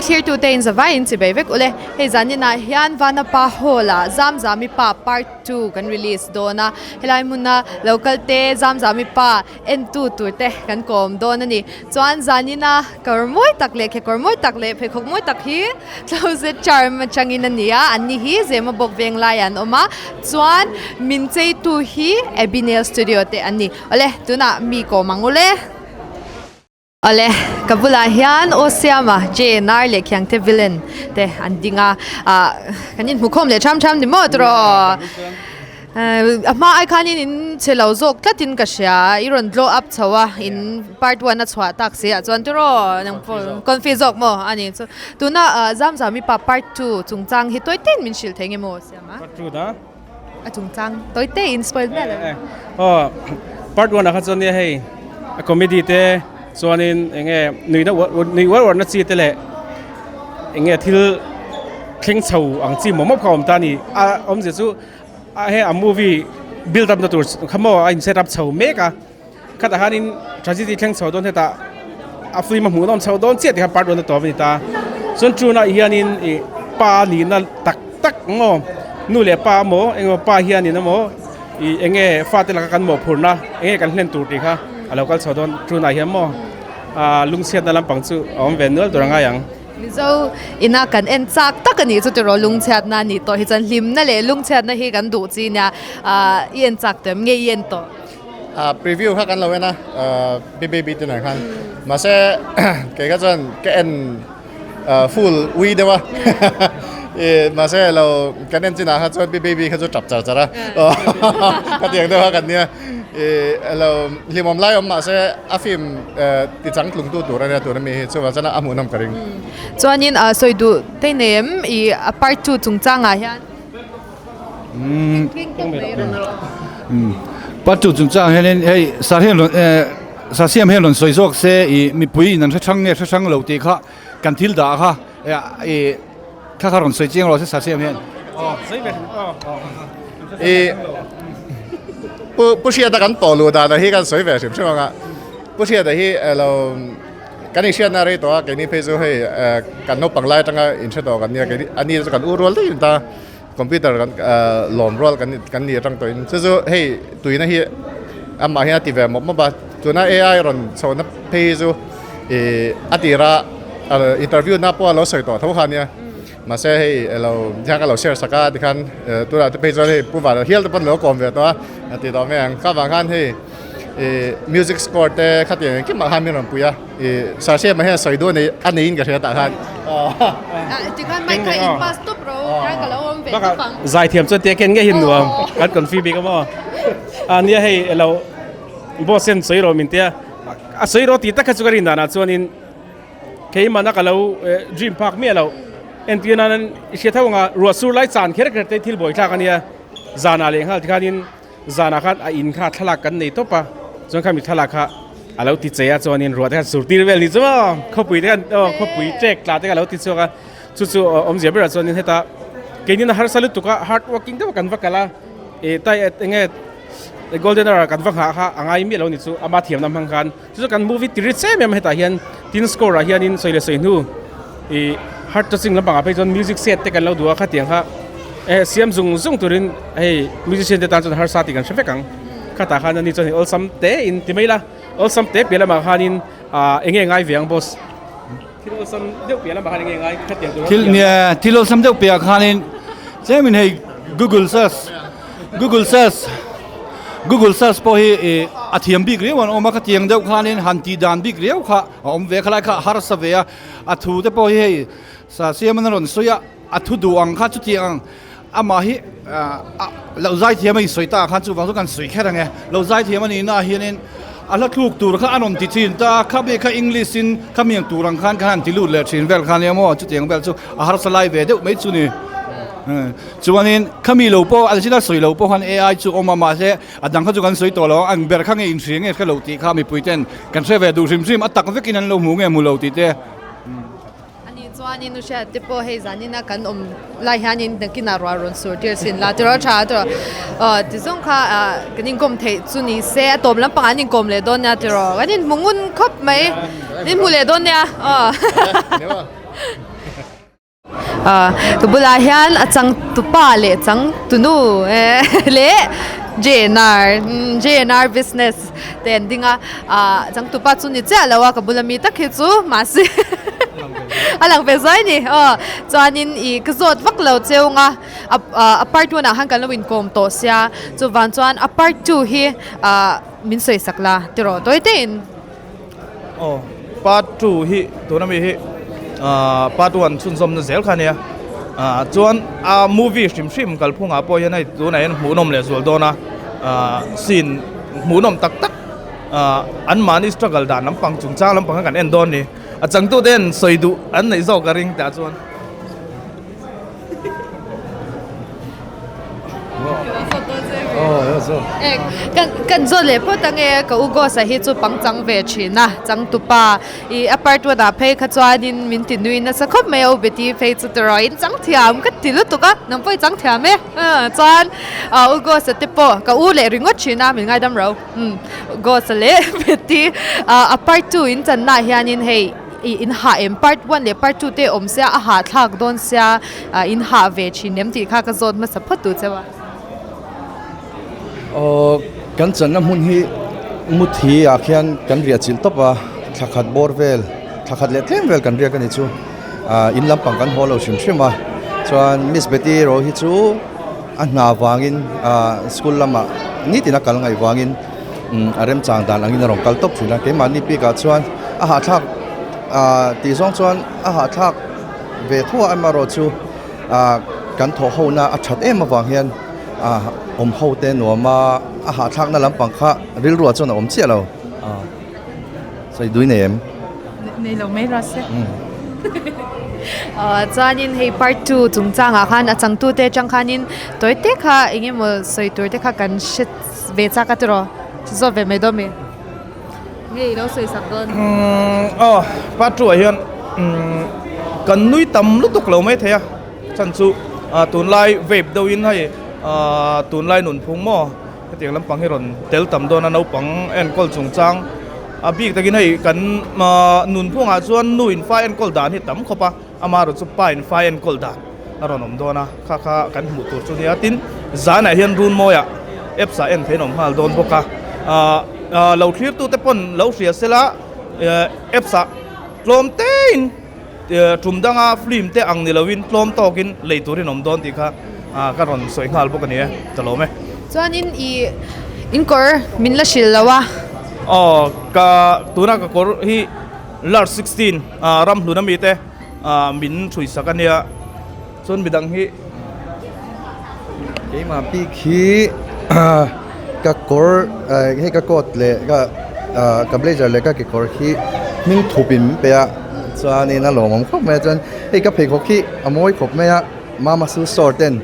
TV thlirtute in zavai in chibei vek ule. Hei zaninah hian Vanapa Hall ah Zamzami Pa Part 2 kan release dawn a. Helai hmuna local te Zamzami Pa entu tur te kan kawm dawn a ni. Chuan zanina kawr mawi tak leh kekawr mawi tak leh pheikhawk mawi tak hi Closet Charm atangin a ni a. Anni hi Zema bawk veng laiah an awm a. Chuan min cheitu hi Abinail Studio te an ni. Awle tunah mi kawm ang ule. Awle, ka bulah hian Aw Siama, JNR leh Khiangte Villain te an ding a, ah kan inhmu khawm leh tham tham ni maw tiraw? A hma ai khanin in che lo zawk tlatin ka hria, i rawn glow up chho a, in part one a chhuah tak si ah chuan tiraw nang pawh confi zawk maw a ni chu. Tuna Zamzami pa part 2 chungchang hi tawi tein min hrilh thei nge maw Aw Siama? Part 2 da? A chungchang tawi te in spoil hmel lo. Aw part 1 ah kha chuan nia hei a comedy te chuanin eng nge nuihna nuih uar uarna chi te leh eng nge thil thleng chho ang chi mawp mawp kha a awm ta a ni. A awmzia chu a he a movie build up na tur kha maw a in set up chho mek a khatah khanin tragedy thleng chho dawn hetah a film a hmuhnawm chho dawn chiah tih kha part 1 a tawp a ni ta. Chuan tuna hianin ih pa nihna tak tak maw nu leh pa emaw eng emaw pa hianin emaw ih eng nge fate laka kan mawhphurhna eng nge kan hlen tur tih kha a lo kal chho dawn tunah hian maw ah lungchhiatna lampang chu a awm ve nual tur a ngai ang. Mizo ina kan en chak tak a nih chu tiraw lungchhiatna a nih tawh hi chuan hlimna leh lungchhiatna hi kan duh chi nia ah i en chak tawh em nge i en tawh? A preview kha kan lo en a BBB te nen khan mahse kei kha chuan ka en full ui deuh a mahse lo kan en chinah kha chuan BBB kha chu tap char char a ka tiang deuh a kan nia lo hlimawm lai awm mahse a film ti changtlung tu tur a nia tuna mi hi chuvang chuan a hmuhnawm ka ring. Chuanin sawi duh te nei em i a part 2 chungchangah hian. Part 2 chungchang hianin hei sar hian rawn eh sar siam hian rawn sawi zawk se ih mipui in an hre hrang nge hre hrang lo tih kha kan thil dah kha ih kha kha rawn sawi chiang rawh se sar siam hian. Ih pu pu hriata kan tawh luh dan hi kan sawi ve hrim hrim ang a pu hriata hi elo kan inhriatna rei tawh a keini phei chu hei kan naupang lai atanga inhre tawh kan nia keini ani chu kan u rual daih ta. Computer kan lawm rual kan kan ni atang tawhin chu chu hei tuina hi amah hian a ti ve mawp mawp a tuna AI rawn chhohna phei hi chu ih a tira interview na pawh a lo sawi tawh tho kha ania mahse hei elo hian ka lo share sak a tikhan tunah te phei chuan hei pu vana hial te pawn a lo kawm ve tawh a a ti tawh mai ang kha vang khan hei ih music score te khatiang engkim ah khan min rawn pui a. I Sasema hian sawi duh a nei in ka hria tah khan. Tikhan mic kha in pass tawp ro khan ka lo awm ve tawp ang. Zaithiam chuan tia ken nge hi nuam kan confi bik a maw. A nia hei elo boss hian sawi rawh min tia a sawi rawh tih tak kha chu ka rin danah chuanin keimahna ka lo dream phak miah loh entir nan i hria tho anga ruah sur lai chan kher kher te thil buaithlak a nia zanah leh nghal tikhanin Zanah khan a in kha thlalak kan nei tawp a, chuan khami thlalak kha a lo ti che a, chuanin ruah te khan sur tir vel ni chu maw, khawpui te khan aw khawpui trek tla te kha a lo ti chhuak a, chu chu awmzia berah chuanin heta keinin a harsa lutuk a, hard working deuh kan va kal a, ih tai eng nge golden hour kan va nghah kha a ngai miah lo ni chu ama thiamna hmang khan chu chu kan movie ti ri chem em hetah hian tin score ah hianin sawi leh sawi hnu ih heart touching lampang ah phei chuan music set te kan lo duh a khatiang kha eh siam zung zung turin hei musician te tan chuan harsa tih kan hre vek ang khatah khan ani chuan hei awlsam te in ti mai la awlsam te piah lamah khanin ah eng nge ngai ve ang boss thil awlsam deuh piah lamah khan eng nge ngai khatiang tur thil nia thil awlsam deuh piah khanin tlemin hei google search google search google search pawh hi ih a thiam bik riau an awm a khatiang deuh khanin han tih dan bik riau kha a awm ve a khalai kha a harsa ve a a thu te pawh hi hei sa siaman a rawn sawi a a thu duh ang kha chutiang ang amah hi ah lo zai thiam a insawi ta khan chuvang chu kan sawi kher ang e lo zai thiam a nih naah hianin a hla thluk tur kha a rawn ti thin ta a khami kha english in khami ang tur ang khan khan han ti lut leh thin vel kha nia maw chutiang vel chu a harsa lai ve deuh mai chu ni chuanin khami lo pawh a zin a sawi lo pawh khan ai chu awm a mahse a dang kha chu kan sawi tawh lo ang ber kha nge inhria nge hre lo tih kha mipui ten kan hre ve duh hrim hrim a tak vekin an lo hmu nge hmu lo tih te. Ani chuanin u hriat te pawh hei zanina kan awm lai hianin nakinah ruah rawn sur tir sin la tiraw tha tiraw aw tizawng kha ah kan inkawm theih chu ni se a tawp lampangah an inkawm leh dawn nia tiraw kan inhmu ngun khawp mai inhmu leh dawn nia aw. Ka bulah hian a changtupa leh changtunu leh JNR JNR business te an ding a ah changtupa chu ni chiah lo a ka bula mi tak hi chu mahse a lang ve zuai a ni aw chuanin ih ka zawt vak lo cheu ang a a part one ah khan kan lo inkawm tawh sia chuvang chuan a part two hi ah min sawi sak la tiraw tawi taiin. Aw part 2 hi tuna mi hi ah part 1 chhunzawmna zel kha ania ah chuan a movie hrim hrim kalphungah pawh hian hei tunah hian hmuhnawm leh zual dawn a ah scene hmuhnawm tak tak ah anmahni struggle dan lampang chungchang lampang kha kan en dawn a ni a changtute hian sawi duh an neih zawk a ring tah chuan. Kan zawt leh phawt ange ka u Ghost-a hi chu pangchang ve thin a changtupa ih a part one ah phei kha chuanin min ti nui nasa khawp mai a u Betty phei chu tiraw in chang thiam ka ti lutuk a nang pawh i chang thiam e chuan u Ghost-a te pawh ka u leh ringawt thin a min ngaidam ro Ghost-a leh Betty a part 2 in channa ah hianin hei. Ih in hah em part one leh part 2 te awm sia a hah thlak dawn sia ah in hah ve thin em tih kha ka zawt hmasa phawt tur cheu a. Aw kan channa hmun hi muthi ah khian kan riah chilh tawp a thla khat bawr vel thla khat leh tlem vel kan riak a ni chu ah in lampang kan haw lo hrim hrim a chuan Miss Betty erawh hi chu a hna vangin ah school lamah nitin a kal ngaih vangin. A remchang dan angin a rawn kal tawp thin a, keimahni bikah chuan a hahthlak ah tih zawng chuan a hahthlak ve tho a amaherawh chu ah kan thawh ho na a that em avang hian ah awm ho te nuam a a hahthlak na lampang kha rilru ah chuan a awm chiah lo ah sawi dui nei em? Nei lo mai rawh se. Ah chuanin hei part 2 chungchangah khan a changtute atang khanin tawi te kha eng emaw sawi tur te kha kan hre Ve chak a tiraw? Zawt ve mai dawn mi? Nge i lo sawi sak dawn? Umm aw part 2 ah hian umm kan nui tam lutuk lo mai thei a chhan chu ah tunlai vape deuh in hei ah tunlai nunphung maw hetiang lampang hi rawn tel tam dawn a naupang enkawl chungchang a bik takin hei kan ah nunphung ah chuan nu in fa enkawl dan hi tam khawp a amaherawh chu pa in fa enkawl dan a rawn awm dawn a kha kha kan hmuh tur chu nia tin zanah hian runmawiah apps ah en theih an awm nghal dawn bawk a ah ah lo thlir tu te pawn lo hria sela eh apps ah tlawm te in eh tum danga film te ang ni lovin tlawm tawkin lei turin awm dawn tih kha ah ka rawn sawi nghal bawk a ni e ka lawm e. Chuanin ih in kawr min la hrilh lo a. Aw ka tuna ka kawr hi large 16 ah ramhlun ami te. Ah min ṭhui sak a nia chuan midang hi. Keimah bik hi ka kawr hei ka coat leh ka ah ka blazer leh ka kekawr hi hming thup in min pe a chuanin a lawmawm khawp mai a chuan hei ka pheikhawk hi a mawi khawp mai a mama shoe store ten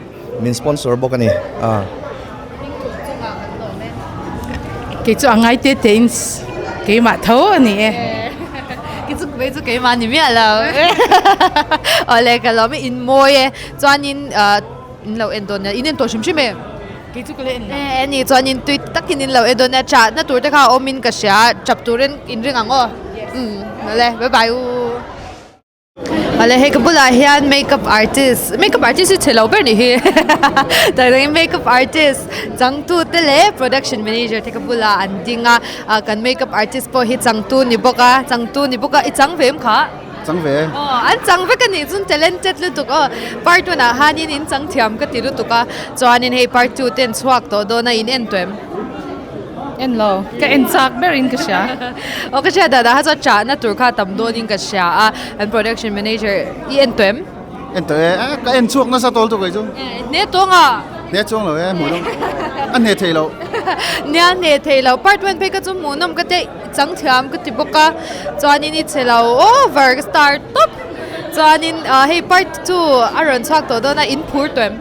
min sponsor bawk a ni ah. Kei chu a ngai te te in keimah tho a ni e. Kei chu kei chu keimah ni miah lo. Awle ka lawm e in mawi e chuanin ah in lo en dawn nia in en tawh hrim hrim em? Kei chu ka la en lo. E ni chuanin tui takin in lo en dawn nia chahna tur te kha a awmin ka hria chap turin in ring ang aw. Umm awle bye bye u. Awle hei ka bulah hian makeup artist makeup artist hi chhe lo ber nih hi tak takin makeup artist changtu te leh production manager te ka bulah an ding a ah kan makeup artist pawh hi changtu ni bawk a changtu ni bawk a i chang ve em kha? Chang ve. Aw an chang vek a nih chuan talented lutuk aw part 1 ah hianin in chang thiam ka ti lutuk a chuanin hei part 2 te an chhuak tawh dawn a in en tawh em? En lo, ka en chak ber in ka hria. Aw ka hria dada kha chuan chahna tur kha tam dawn in ka hria a, an production manager i en tawh em? En tawh e, ka en chhuak nasa tawl tuk ei chu. Hne tawng a? Hne chuang lo e, hmuh nawm a hne thei lo. Nia hne thei lo, part 1 phei kha chu hmuh nawm ka ti chang thiam ka ti bawk a, chuanin i chhe lo over ka star tawp. Chuanin hei part 2 a rawn chhuak tawh dawn a, in phur tawh em?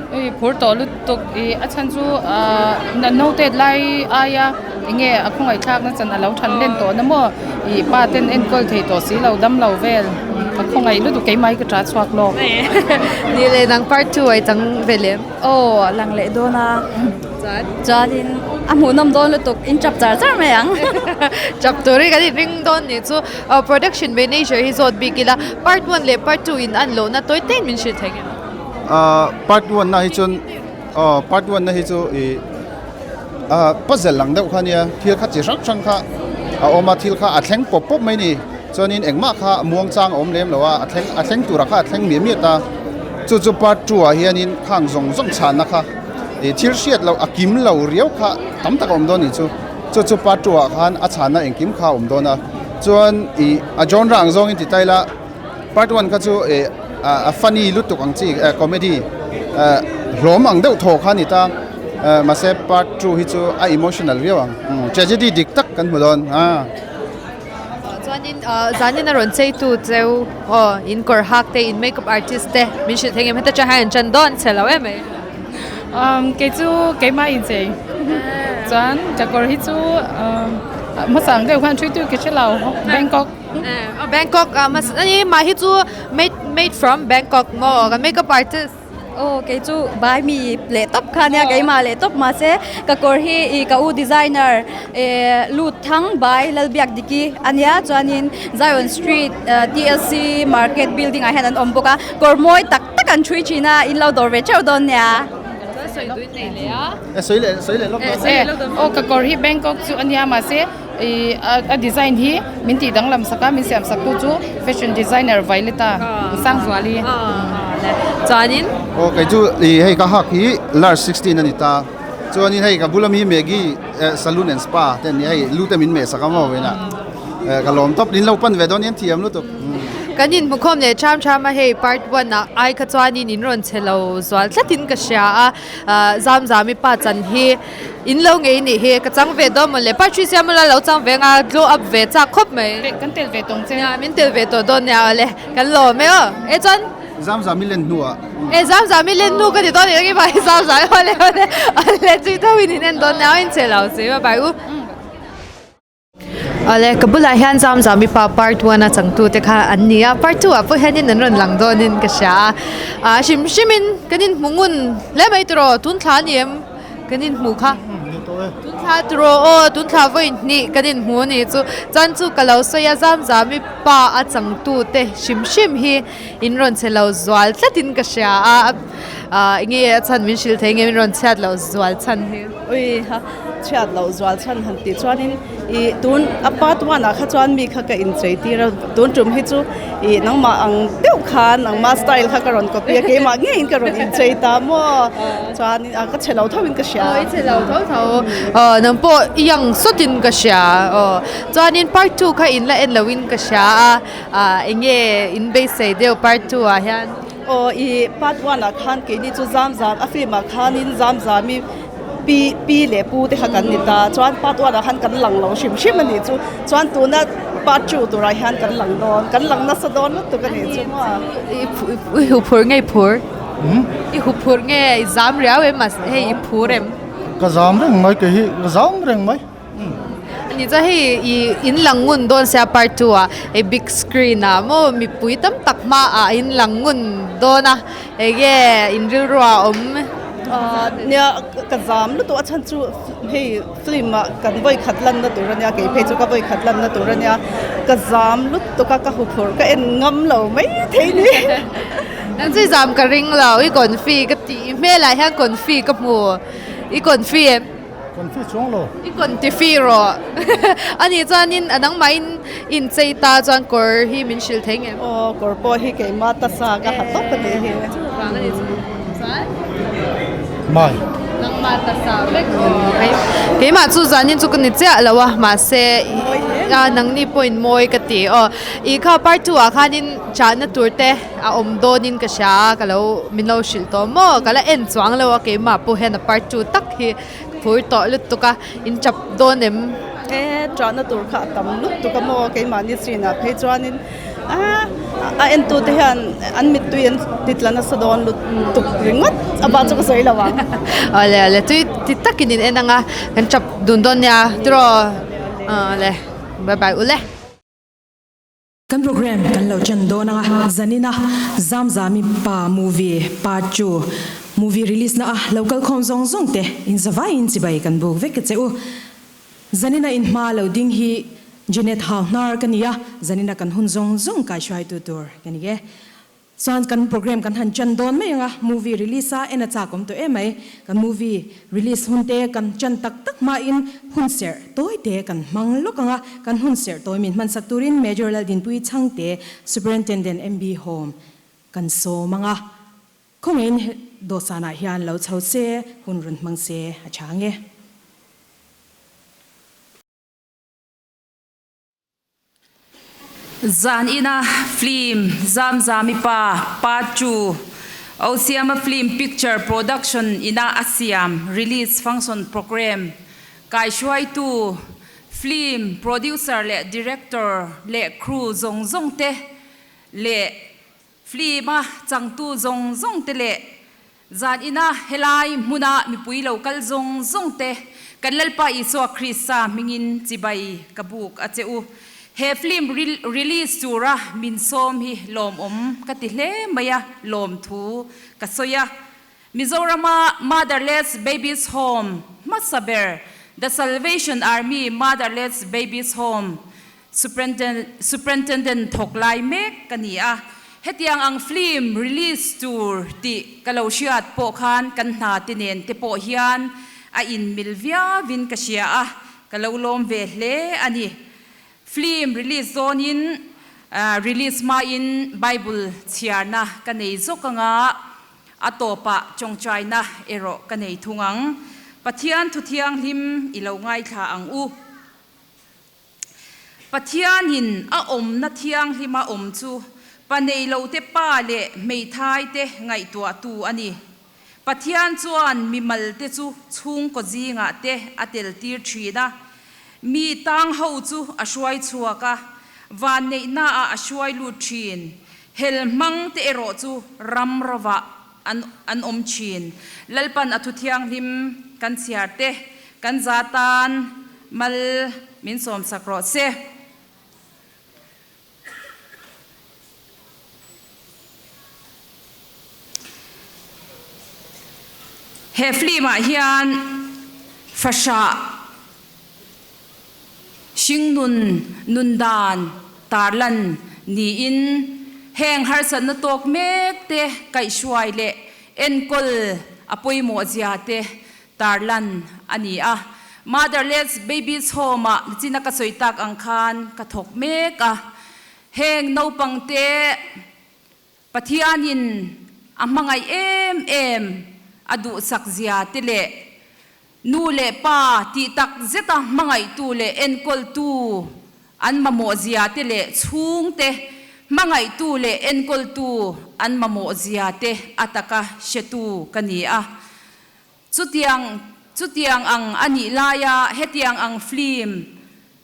I phur tawh lutuk i a chhan chu ahh note lai aia enge a khawngaih thlakna chan a lo than len tawh na maw ih pa ten enkawl thei tawh si lo dam lo vel ka khawngaih lutuk keimah hi ka ṭah chhuak lawk. Ni leh dang part 2 ai chang ve lem. Aw lang leh dawn a. Chuan? Chuanin a hmuhnawm dawn lutuk in chap char char mai ang. Chap tur hi kan inring dawn nih chu production manager hi zawt bik ila part 1 leh part 2 in an lohna tawi tein min hrilh thei ngem? Ahh part one na hi chuan aw part one na hi chu ih ah puzzle ang deuh kha ania thil kha chi hrang hrang kha a awm a thil kha a thleng pawp pawp mai a ni chuanin engmah kha muang chang a awm lem lo a a thleng a thleng turah kha a thleng miah miah ta chu chu part two ah hianin khang zawng zawng chhanna kha ih thil hriat loh a kim lo riau kha tam tak a awm dawn a nih chu chu chu part two ah khan a chhanna engkim kha a awm dawn a chuan ih a genre ang zawngin ti ta ila. Part one kha chu eh a funny lutuk ang chi eh comedy eh hlawm ang deuh thaw kha a ni ta eh mahse part two hi chu a emotional viau ang tragedy dik tak kan hmu dawn a. Chuanin zanin a rawn chei tu cheu aw in kawr hak te in makeup artist te min hrilh thei ngem heta tang hian an tan dawn chhe lo em mai. Kei chu keimah inchei chuan ka kawr hi chu hmasa ang deuh khan thui tu ka hre lo Bangkok. Bangkok ah mas ani mah hi chu made made from Bangkok maw kan makeup artist. Aw kei chu bai mi leh tawp kha nia keimah leh tawp mahse ka kawr hi ih ka u designer eh lut thang bai Lalbiak Diki ania chuanin Zion street TLC market building ah hian an awm bawk a kawr mawi tak tak an ṭhui ṭhin a in lo dawr ve ṭeuh dawn nia. Eh sawi leh sawi leh lawk dawn. Aw ka kawr hi Bangkok chu ania mahse Ih a design hi min tih danglam sak a min siam sak tu chu fashion designer Violeta Sangzuali. Chuanin. Aw kei chu ih hei ka hak hi large 16 a ni ta chuanin hei ka bula mi Maggie saloon and spa te an nia hei lu te min meh sak a maw vawiinah ka lawm tawp in lo pan ve dawn hian thiam lutuk. Kan inhmukhawm leh ṭham ṭham a hei part one ah ai kha chuanin in rawn chhe lo zual tlatin ka hria a Zamzami pa chan hi In lo ngei nih hi ka chang ve dawn mawle Patricia mawla lo chang ve anga glow up ve chak khawp mai. Kan tel ve tawng che. Nia min tel ve tawh dawn nia awle kan lawm e aw e chuan. Zamzami len hnu ah. E Zamzami len hnu ka ti dawn nih bai Zamzami awle awle awle chui tho in in en dawn nia in che lo si bye bye u. Awle ka bulah hian Zamzami pa part one a changtu te kha an ni a part two ah pawh hianin an rawn lang dawnin ka hria a ah hrim hrimin kan inhmu ngun hle mai tiraw tun thla a ni em kan inhmuh kha tun thla tiraw aw tun thla vawi hnih kan inhmu a nih chu chuan chu ka lo sawi a Zamzami pa a changtu te hrim hrim hi in rawn chhe lo zual tlatin ka hria a ah enge a chhan min hrilh thei nge min rawn chhiat loh zual chhan hi. Ui ha chhiat loh zual chhan han tih chuanin ih tun a part one ah kha chuan mi kha ka inchei tir a tun tum hi chu ih nangmah ang deuh khan nangmah style kha ka rawn copy a keimah ngeiin ka rawn inchei ta maw chuanin a ka chhe lo tho in ka hria. Aw i chhe lo tho tho aw nang pawh i ang sawt in ka hria aw chuanin part two kha in la en lo in ka hria a ah eng nge in beisei deuh part two ah hian. Aw ih part one ah khan keini chu zam zam a film ah khanin zam zam i pi pi leh pu te kha kan ni ta chuan part one ah khan kan lang lo hrim hrim a nih chu chuan tuna part two turah hian kan lang dawn kan lang nasa dawn lutuk a nih chu maw. I hu phur nge i phur i hu phur nge i zam riau em a hei i phur em. Ka zam reng mai kei hi ka zam reng mai. Ani chuan hei ih in lang ngun dawn sia part two ah hei big screen ah maw mipui tam tak hmaah in lang ngun dawn a enge in rilru ah a awm. Ahh nia ka zam lutuk a chhan chu hei film ah kan vawi khat lanna tur ania kei phei chu ka vawi khat lanna tur ania ka zam lutuk a ka huphurh ka en ngam lo mai thei ni. Nang chu i zam ka ring lo i confi ka tih hmelah hian confi ka hmu i confi em. Confi chuang lo. I conti rawh. Ani chuanin a nangmahin inchei ta chuan kawr hi min hrilh thei ngem? Aw kawr pawh hi keimah tasa ka ha tawp a nih hi. Chuvang a ni chu. Chuan? Mai. Nangmah tasa vek aw. Keimah chu zanin chu ka ni chiah lo a mahse nangni pawhin mawi ka ti aw. I kha part 2 ah khanin chahna tur te a awm dawnin ka hria a ka lo min lo hrilh tawh maw ka la en chuang lo a keimah pawh hian a part 2 tak hi phur tawh lutuk a in tap dawn em? E chahna tur kha a tam lutuk a maw keimahni chin ah phei chuanin a. A entute hian an mittui an ti tla nasa dawn lutuk ringawt a bak chu ka sawi lo ang. Awle awle tui ti takin in en anga kan tap dun dawn nia tiraw awle bye bye ule. Kan program kan lo chan dawn anga zanina Zamzami pa movie part 2 movie release na a lo kal khawm zawng zawng te in zavaiin chibai kan buk vek che u. Zanina in hma lo ding hi Jenet Hau hnar ka ni a, zanina kan hun zawng zawng kaihruaitu tur ka ni e. Chuan kan program kan han chan dawn mai ang a, movie release a en a chak awm tawh em mai. Kan movie release hun te kan chan tak tak hmain hun serh tawi te kan hmang lawk ang a, kan hun serh tawi min hmansak turin Major Laldinpui Chhangte, Superintendent MB Home kan sawm ang a. Khawngaihin dawhsanah hian lo chho se, hun rawn hmang se a tha ang e. Zan ina film Zamzami Pa Part 2 Osiama Film Picture Production ina a siam release function program kaihruaitu film producer leh director leh crew zawng zawng te leh Film a changtu zawng zawng te leh zan ina helai hmuna mipui lo kal zawng zawng te kan Lalpa Isua Krista hmingin chibai ka buk a che u. He film release tura min sawm hi lawmawm ka ti hle mai a, lawmthu ka sawi a. Mizorama Motherless Babies Home hmasa ber The Salvation Army Motherless Babies Home Superintendent thawk lai mek ka ni a, hetiang ang film release tur tih ka lo hriat pawh khan kan hna te nen te pawh hian a inmil viauin ka hria a, ka lo lawm ve hle a ni. Film release zawnin release hmain Bible chhiarna ka nei zawk anga a tawpah tawngtaina erawh ka nei thung ang. Pathian Thuthianghlim i lo ngaithla ang u. Pathianin a awmna thianghlima awm chu pa nei lote pa leh hmeithaite ngaihtuahtu a ni. Pathian chuan mimalte chu chhungkaw zingah te a teltir thin a, mi tang ho chu a hruai chhuak a, vanneihnaah a hruai lut thin. Hel hmangte erawh chu ram rovah an an awm thin. Lalpan a thu thianghlim kan chhiar te, kan za tan mal min sawmsak rawh se. He film ah hian fahrah hringnun nundan tarlan niin heng harsatna tawk mek te kaihhruai leh enkawl a pawimawh zia te tarlan a ni a. Motherless Babies Home-ah nichina ka sawi tak ang khan ka thawk mek a. Heng naupangte Pathianin a hmangaih em em a duhsak zia te leh nu leh pa tih tak zeta hmangaihtu leh enkawltu an mamawh zia te leh chhungte hmangaihtu leh enkawltu an mamawh zia te a taka hretu ka ni a. Chutiang chutiang ang a nih laia hetiang ang film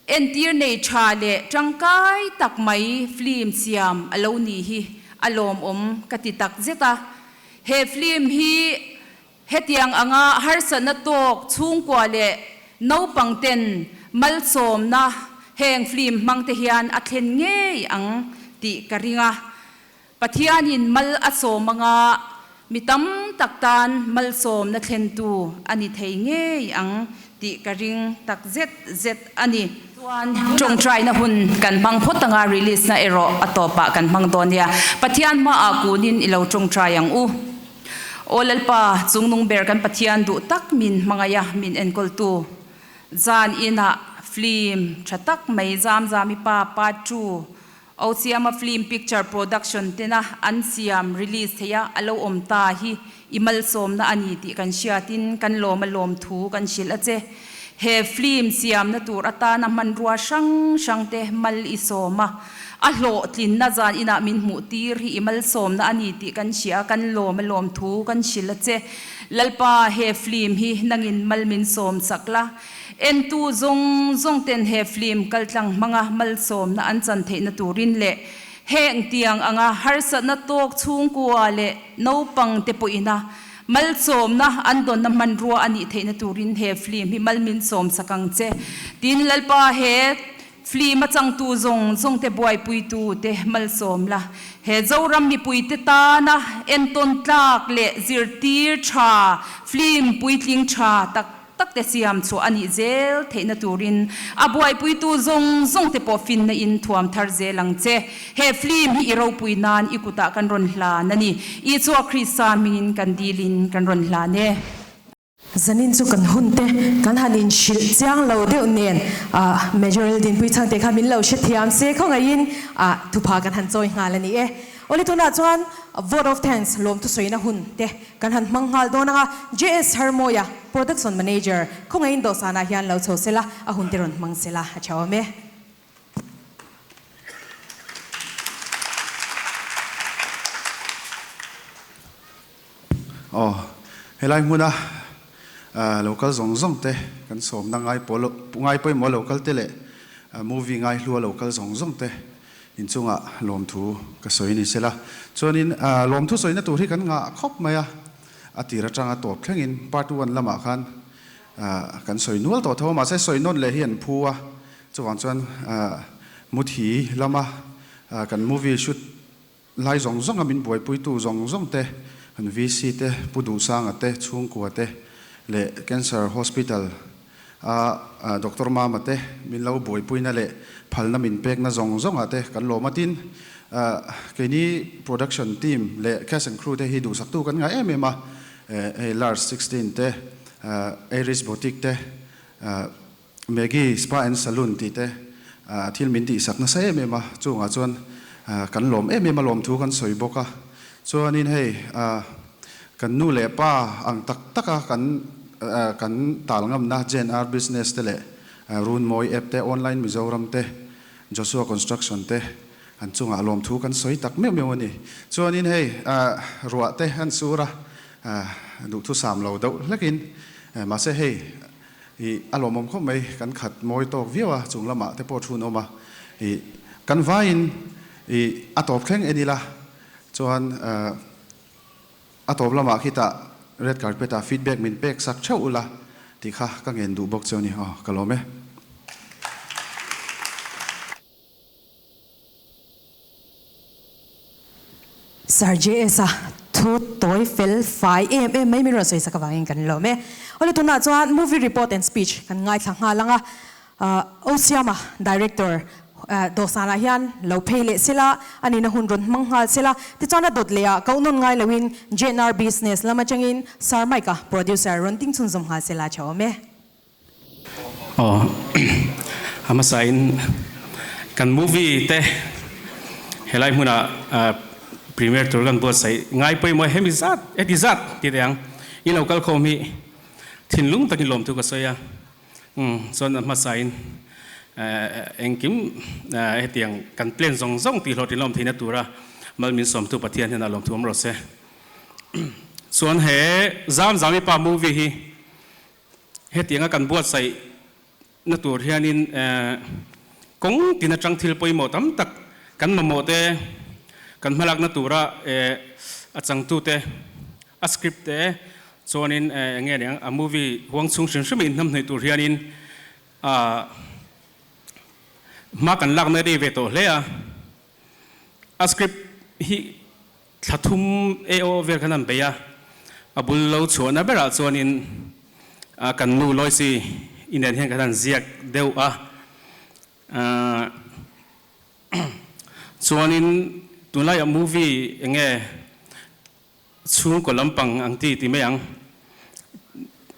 entir nei tha leh tangkai tak mai film siam a lo ni hi a lawmawm ka ti tak zet a. He film hi hetiang anga harsatna tawk chhungkua leh naupang ten malsawmna heng film hmang te hian a thlen ngei ang tih ka ring a. Pathianin mal a sawm anga mi tam tak tan malsawmna thlentu a ni thei ngei ang tih ka ring tak zet zet a ni. Chuan tawngtaina hun kan hmang phawt anga release na erawh a tawpah kan hmang dawn nia. Pathian hmaah kunin i lo tawngtai ang u. Aw Lalpa, chungnung ber kan Pathian duh tak min hmangaih a, min enkawltu. Zan inah film tha tak mai Zamzami pa part 2 Osiama Film Picture Production tena an siam release theih a a lo awm ta hi i malsawmna a ni tih kan hriatin kan lawm a lawm thu kan hrilh a che. He film siamna tur atana hmanrua hrang hrang te mal i sawm a, a hlawhtlinna zan inah min hmuh tir hi i malsawmna a ni tih kan hria a, kan lawm a lawm thu kan hrilh a che. Lalpa he film hi nangin mal min sawm chak la. Entu zawng zawng ten he film kaltlang hmanga malsawmna an chan theihna turin leh Heng tiang anga harsatna tawk chhungkua leh naupang te pawhina malsawmna an dawnna hmanrua a nih theihna turin he film hi mal min sawm sak ang che. Tin, Lalpa he film a changtu zawng zawng te buaipuitu te malsawm la. He Zoram mipuite tana entawn tlak leh zirtir tha film puitling tha tak tak te siam chhuah a nih zel theihna turin a buaipuitu zawng zawng te pawh finna in thuam thar zel ang che. He film hi i ropui nan i kutah kan rawn hlan a ni. Isua Krista hmingin kan dilin kan rawn hlan e. Zanin chu kan hun te kan han inhrilh chiang lo deuh nen Major Dinpui chhangte kha min lo hrethiam se khawngaihin thupha kan han chawi nghal a ni e. Awle tunah chuan vote of thanks lawmthusawiina hun te Kan han hmang nghal dawn anga JS Harmawia, Production Manager, khawngaihin dawhsanah hian lo chho sela, a hun te rawn hmang sela a tha awm e. Aw, helai hmuna lo kal zawng zawng te, kan sawmna ngai pawl ngai pawimawh lo kal te leh movie ngai hlua lo kal zawng zawng te Inchungah lawmthu ka sawi ni sela. Chuanin lawmthu sawina tur hi kan ngah khawp mai a, a tir atanga tawp thlengin part one lamah khan kan sawi nual tawh tho a, mahse sawi nawn leh hi an phu a, chuvang chuan muthi lama kan movie shoot lai zawng zawnga min buaipuitu zawng zawng te, kan VC te, Pu Duhsanga te, chhungkua te leh Cancer Hospital a Doctor Mama te min lo buaipuina leh phalna min pekna zawng zawngah te kan lawm a. Tin, keini production team leh cast and crew te hi duhsaktu kan ngai em em a, hei Lars 16 te, Aries Boutique te, Maggie Spa and Saloon tih te thil min tihsak nasa em em a, chungah chuan kan lawm em em a lawmthu kan sawi bawk a. Chuanin hei kan nu leh pa ang tak tak a kan kan tal ngamna JNR Business te leh Runmawi App te, Online Mizoram te, Joshua Construction te an chungah lawmthu kan sawi tak meuh meuh a ni. Chuanin hei ruah te an sur a, duhthusam lo deuh hlekin mahse hei Ih, a lawmawm khawp mai, kan khat mawi tawk viau a, chung lamah te pawh thu an awm a. Ih, kan vaiin ih a tawp thleng en ila, chuan a tawp lamah khitah red carpet ah feedback min pek sak theuh ula tih kha ka ngen duh bawk chu a ni. Aw, ka lawm e. Sir JS a thu tawi fel fai em em mai min rawn sawi sak avangin kan lawm e. Awle tunah chuan movie report and speech kan ngaithla nghal ang a, Osiama director dawhsanah hian lo phei leh sela, a nihna hun rawn hmang nghal sela, tichuan a dawt leh ah koh nawn ngai loin JNR business lam atangin Sir Mike-a producer rawn ding chhunzawm nghal sela a tha awm e. Aw a hmasa in kan movie te helai hmuna premiere tur kan buatsaih ngai pawimawh hemi zat heti zat ti teh ang i lo kal khawm hi thinlung takin lawmthu ka sawi a umm chuan a hmasa in engkim hetiang kan plan zawng zawng tih hlawhtlin lawm theihna tura mal min sawmtu Pathian hian a lawmthu awm rawh se chuan he Zamzami pa movie hi Hetianga kan buatsaih na tur hianin kawng tin atang thil pawimawh tam tak kan mamawh te, kan hmalakna tura a changtute, a script te chuanin eng nge niang a movie huang chhung hrim hrim a inhnamhnawih tur hianin hma kan lakna rei ve tawh hle a. A script hi Thla thum AO vel khan an bei a, a bul lo chhuahna berah chuanin kan nu Loicy i nen hian kan han ziak deuh a. Chuanin tunlaiah movie eng nge chhungkaw lampang ang ti ti mai ang,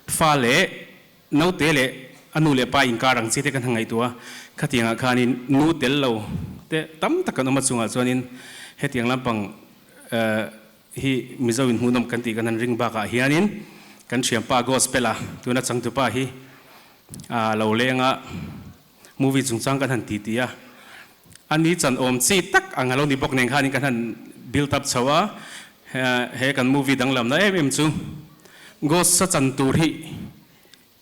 fa leh naute leh a nu leh pa inkar ang chi te kan han ngaihtuah a, khatiangah khanin nu tel lo te tam tak kan awm a chungah chuanin hetiang lampang hi Mizo in hmuhnawm kan tih kan han ring bakah hianin kan thianpa Gospel-a tuna changtupa hi lo leng a, movie chungchang kan han ti ti a, ani chan awm chi tak ang a lo ni bawk nen khanin kan han build up chho a, he kan movie danglamna em em chu Ghost a chan tur hi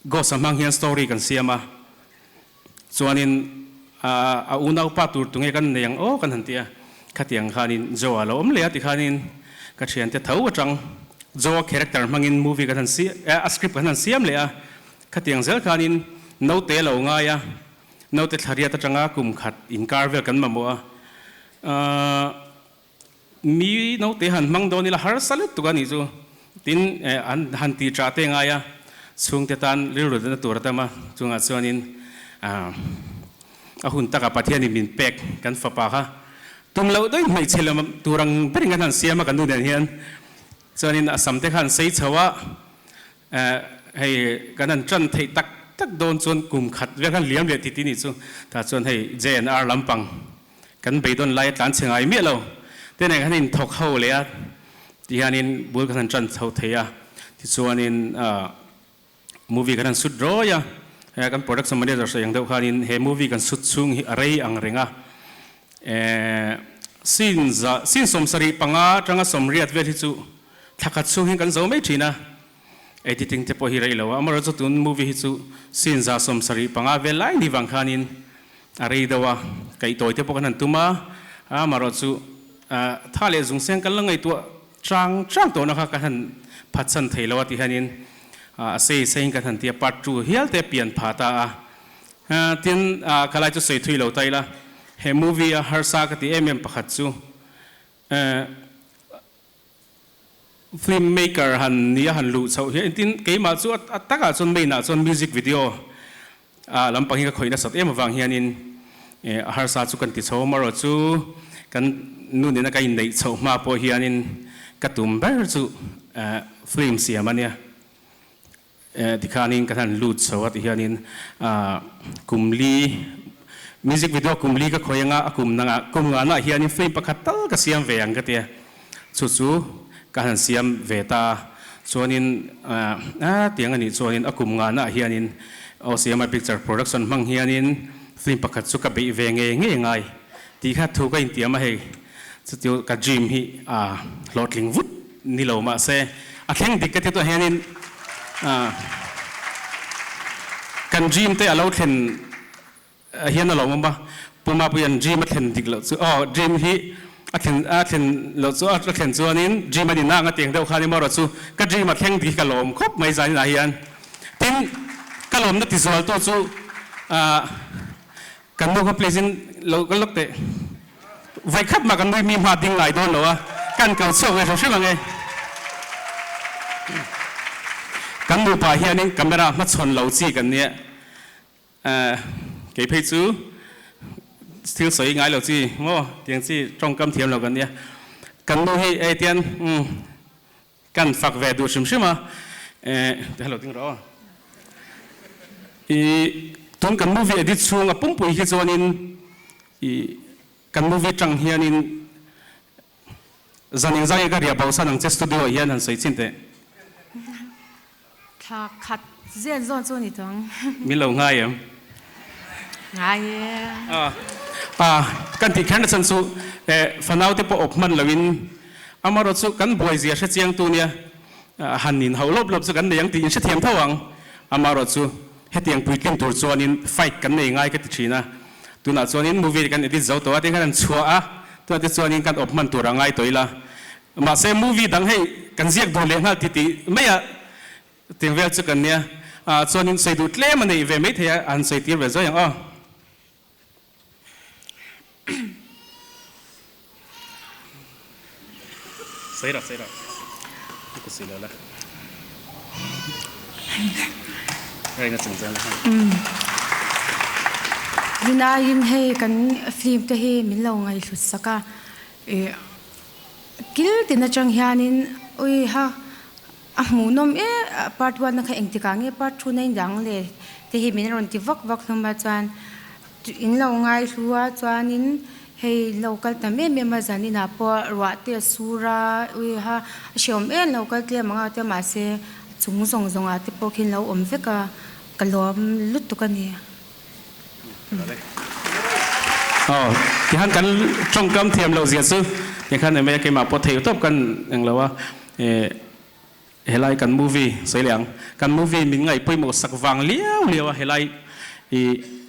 Ghost a hmang hian story kan siam a, chuanin a unaupa tur tunge kan nei ang aw kan han ti a. Khatiang khanin Joe-a lo awm leh a tikhanin ka thiante tho atang Joe-a character hmangin movie kan han siam a script kan han siam leh a. Khatiang zel khanin naute lo ngai a, naute thlariat atanga kum khat inkar vel kan mamawh a. Ahh mi naute han hmang dawn ila harsa lutuk a nih chu. Tin an han ti tah te ngai a, chhungte tan rilru na tur a tam a, chungah chuanin ahh a hun takah Pathianin min pek kan fapa kha tum loh deuhin hmeichhe lam tur ang berin kan han siam a kan nu nen hian chuanin a sam te kha an sei chho a, eh hei kan han tan theih tak tak dawn chuan kum khat vel khan liam leh titi nih chu tah chuan hei JNR lampang kan beidawn lai a tlan chhe ngai miah lo te nen khan inthawk ho leh a ti hianin bul kan han tan chho thei a tichuanin ah Movie kan han shoot rawi a, he kan production manager sawi ang deuh khanin he movie kan shoot chhung hi a rei ang reng a, eh scene za scene 75 atanga 80 vel hi chu thla khat chhung hian kan zo mai thin a, editing te pawh hi rei lo a, amaherawhchu tun movie hi chu scene 175 vel lai ni vang khanin a rei deuh a, kaihtawi te pawh kan han tum a, amaherawhchu tha leh zung seng kan la ngaihtuah Chang chang tawhna kha kan han phatsan thei lo a ti hianin a sei seiin kan han ti a, part 2 hial te pian pha ta a. Tin, ka lai chu sawi thui lo ta ila, he movie a harsa ka ti em em pakhat chu film maker han nia han luh chhoh hian tin keimah chu a takah chuan main ah chuan music video a lampang hi ka khawih nasat em avang hianin a harsa chu kan ti chho amarawh chu kan nu nena ka inneih chhoh hma pawh hianin ka tum ber chu film siam a nia tikhanin ka han lut chho a ti hianin kum li music video kum li ka khawih anga a kum nangah kum nganah hianin film pakhat tal ka siam ve ang ka tia chu chu ka han siam ve ta a. Chuanin a tiang a nih chuanin a kum ngana ah hianin OCMI Picture Production hmang hianin film pakhat chu ka beih ve ngei ngei ngai tih kha thu ka intiam a hei. Chutiu ka dream hi a hlawhtling vut ni lo mahse a thleng dik ka ti tawh hianin kan dream te a lo thlen hian a lawmawm a, Pu Mapuia'n dream a thlen dik loh chu aw dream hi a thlen a thlen loh chu a thlen chuanin dream a ni nang a tiang deuh khan emaw erawh chu ka dream a thleng dik hi ka lawm khawp mai zaninah hian tin ka lawmna ti zual tu chu ah kan nu kha please in lo ka lawk teh vaikhat mah kan nui mi hma ding ngai dawn lo a kan kal chhuak ve hrim hrim ang e kan nupa hianin camera hmachhawn lo chi kan nia. Kei phei chu thil sawi ngai lo chi maw tiang chi tawngkam thiam lo kan nia. Kan nu hi ei tian kan fak ve duh hrim hrim a. Hello ding rawh aw. I tun kan movie edit chhung a pumpui hi chuanin i kan movie tang hianin zan engzah nge ka riah bosan ang che studio ah hian han sawi chin teh. Thla khat zen zawn chu a ni tawh ang. Min lo ngai em? Ngai e. A, kan tih kher na chhan chu fanau te pawh awp hman loin amarawh chu kan buai zia hre chiang tu nia han in hauh lawp lawp chu kan nei ang tih in hrethiam tho ang. Amarawh chu hetiang puitlin tur chuanin fight kan nei ngai ka ti thin a. Tunah chuanin movie kan edit zo tawh a, tin khan an chhuah a, tunah te chuanin kan awp hman tur a ngai tawh ila. Mahse movie dang hei kan ziak duh leh nghal ti tih mai a tiang vel chu kan nia ah chuanin sawi duh tlem a neih ve mai thei a a han sawi tir ve zuai ang aw. Sawi rawh sawi rawh ka sawi lo la Raina chungchang kha. Rinaiin hei kan film te hi min lo ngaihhlut sak a. Ih kil tin atang hianin ui ha a hmuhnawm e part one na kha engtikah nge part two na in dang le te hi min rawn ti vak vak hlawm a chuan in lo ngai hlu a chuanin hei lo kal tam em em a zan inah pawh ruah te a sur a ui ha a hreawm em lo kal tlem ang a tia mahse a chung zawng zawng ah te pawh khi an lo awm vek a ka lawm lutuk a ni. Aw, tihan kan tawngkam thiam loh zia chu tikhan emaia keimah pawh thei tawp kan eng lo a, eh helai kan movie sawi leh ang, kan movie min ngaih pawimawh sak vang liau liau a helai i.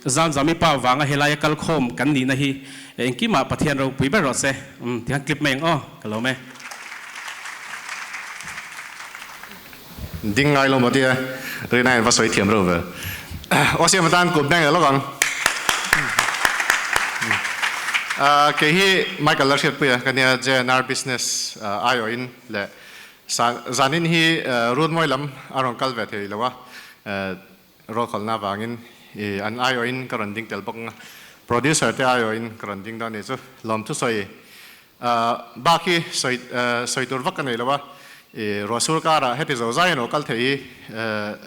Zamzami pa vanga helaia kal khawm kan nihna hi engkimah Pathian ropui ber rawh se. Umm tihian clip mai ang aw, ka lawm e. Ding ngai lo maw tia Rina in va sawi thiam reuh ve. Aw siam atan kut beng leh lawk ang. Kei hi Michael Lalhriatpuia ka nia JNR Business aiawhin leh zanin hi Runmawi lam a rawn kal ve thei lo a. Rualkhawlhna avangin i an aiawhin ka rawn ding tel bawk ang a, producer te aiawhin ka rawn ding dawn a ni chu. Lawmthu sawi bak hi sawi sawi tur vak ka nei lo a, i ruahsur karah heti zo zai emaw kal thei hi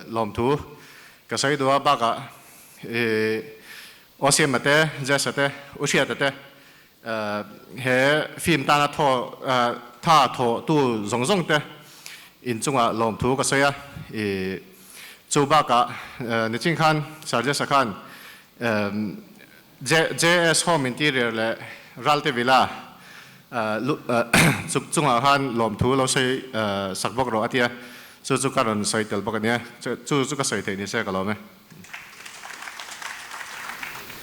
lawmthu ka sawi duh a, bakah i Osiama te, Jesa te, U Hriata te he film tana thaw tha thawh tu zawng zawng te inchungah lawmthu ka sawi a, i chu bakah nichin khan Sarjesa khan JS Home Interior leh Ralte Villa chuk chungah khan lawmthu lo sawi sak bawk rawh a ti a, chu chu ka rawn sawi tel bawk a nia, chu chu ka sawi theih ni se ka lawm e.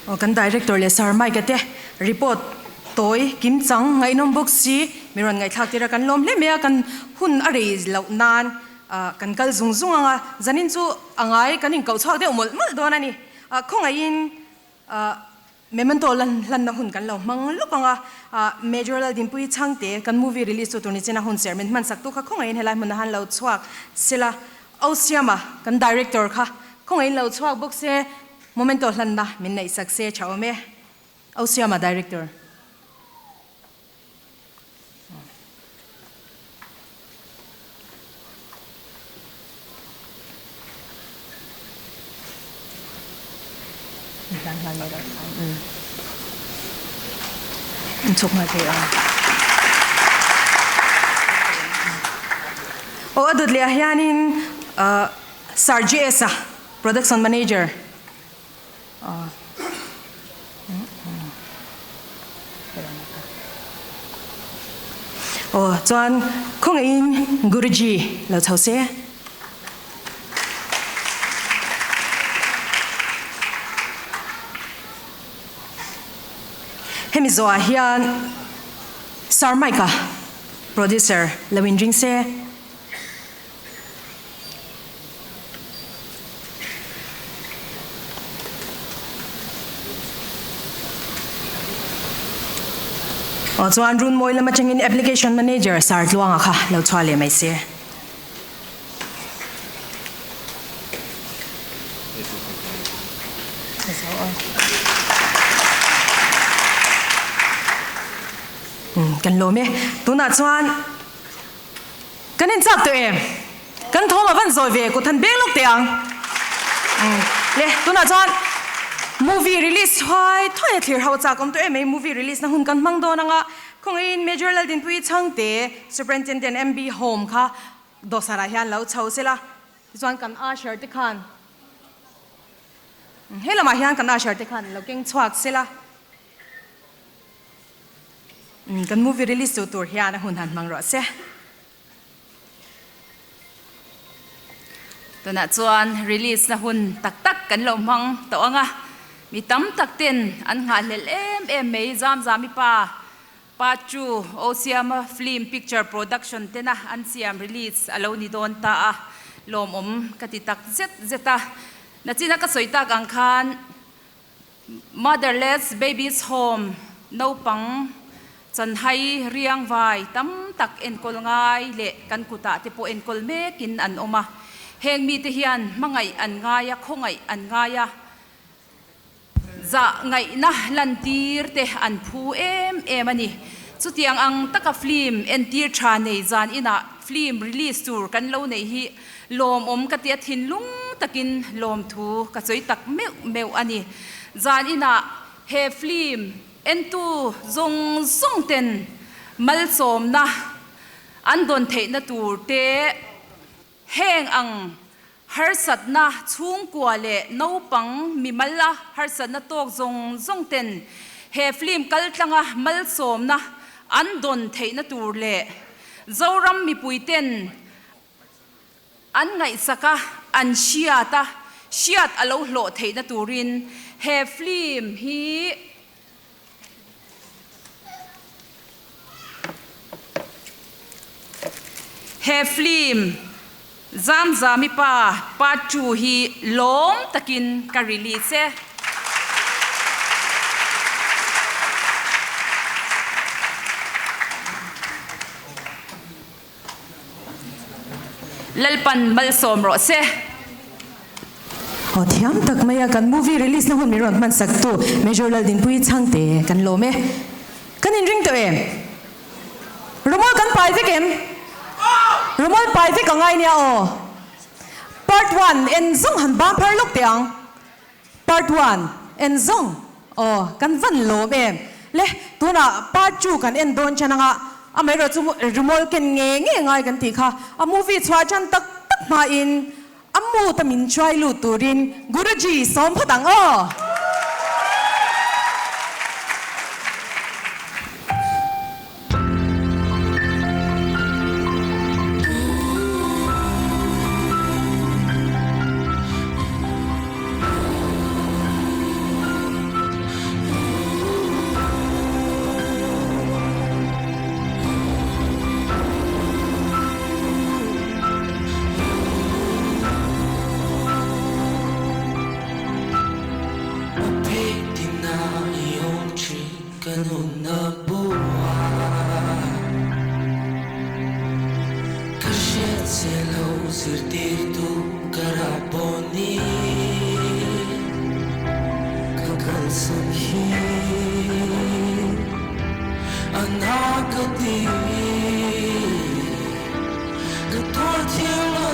Aw kan director leh Sir Mike-a te report tawi kim chang ngaihnawm bawk si mi rawn ngaihthlak tir a kan lawm hle mai a kan hun a rei loh nan kan kal zung zung ang a zanin chu a ngai kan inkoh chhuak deuh mawlh mawlh dawn a ni khawngaihin memento lan hlanna hun kan lo hmang lawk ang a Major Laldinpuii Chhangte kan movie release tu tur ni chin a hun serh min hman sak tu kha khawngaihin helai hmun a han lo chhuak sela Au Siama, kan director kha khawngaihin lo chhuak bawk se, momento hlanna min neih sak se tha awm e. Au Siama, director. Aw a dawt leh ah hianin Sir GS a production manager aw chuan khawngaihin Guruji lo chho se. Hemi zawhah hian Sir Mike-a, producer, lo inring se. Aw chuan Runmawi lam atangin Application Manager Sir Tluanga kha lo chhuah leh mai se. Kan lawm e. Tunah chuan kan inchak tawh em? Kan thawm a van zawi ve kut han beng lawk teh ang. Le, tunah chuan movie release huai thuai a thlir ho chak awm tawh em mai. Movie release na hun kan hmang dawn ang a, khawngaihin Major Laldinpuii Chhangte, Superintendent MB Home kha dawhsanah hian lo chho sela, tichuan kan usher te khan he lamah hian kan usher te khan lo keng chhuak sela, kan movie release tu tur hian a hun han hmang rawh se. Tunah chuan release na hun tak tak kan lo hmang tawh ang a, mi tam tak ten an nghahhlelh em em mai Zamzami pa Part 2, Osiama Film Picture Production tena an siam release a lo ni dawn ta a, lawmawm ka ti tak zet zet a. Nachina ka sawi tak ang khan Motherless Babies Home naupang chanhai riang vai tam tak enkawl ngai leh kan kutah te pawh enkawl mekin an awm a. Heng mite hian hmangaih an ngai a, khawngaih an ngai a. Zah ngaihna lantir te an phu em em a ni. Chutiang ang taka film entir tha nei zan inah film release tur kan lo neih hi lawmawm ka tia thinlung takin lawmthu ka sawi tak meuh meuh a ni. Zan inah he film entu zawng zawng ten malsawmna an dawn theihna tur te Heng ang harsatna chhungkua leh naupang mimal a harsatna tawk zawng zawng ten he film kaltlanga malsawmna an dawn theihna tur leh Zoram mipui ten an ngaihsak a, an hriat a, hriat a lo hlawh theihna turin. He film hi He film Zamzami Pa Part 2 hi lawm takin ka release e. Lalpan malsawm rawh se. Aw thiam tak mai a kan movie release na hun min rawn hman sak tu Major Laldinpuii Chhangte kan lawm e. Kan inring tawh em? Rumal kan pai vek em? Rumal pai vek a ngai nia aw. Part one en zawng han bang phar lawk teh ang. Part one en zawng aw kan van lawm em le tunah part two kan en dawn chan anga amaherawh chu rimawl ken nge nge ngai kan tih kha a movie chhuah chan tak tak hmain a mood a min hruai lut turin Guruji sawm phawt ang aw. Ka nunna bua ka hriat che lo zirtirtu ka rah pawh ni ka kalsan hi a na ka ti ka tuar thiang lo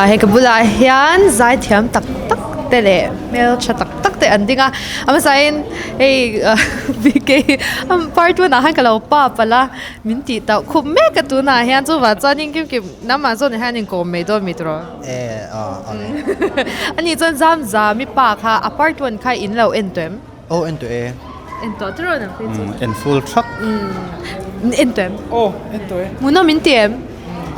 Hei ka bulah hian zaithiam tak tak te leh hmeltha tak tak te an ding a a hmasain hei bk part one ah khan ka lo pa palh a min tih tauh khup mek a tunah hian chuvang chuanin kim kim nangmah zawnah hian inkawm mai dawn mi tawh a nih chuan Zamzami pa kha a part one kha in lo en tawh em? Aw en tawh e. En tawh tawh nang phei chu. En full thak. En tawh em? Aw en tawh e. Hmuhnawm in ti em?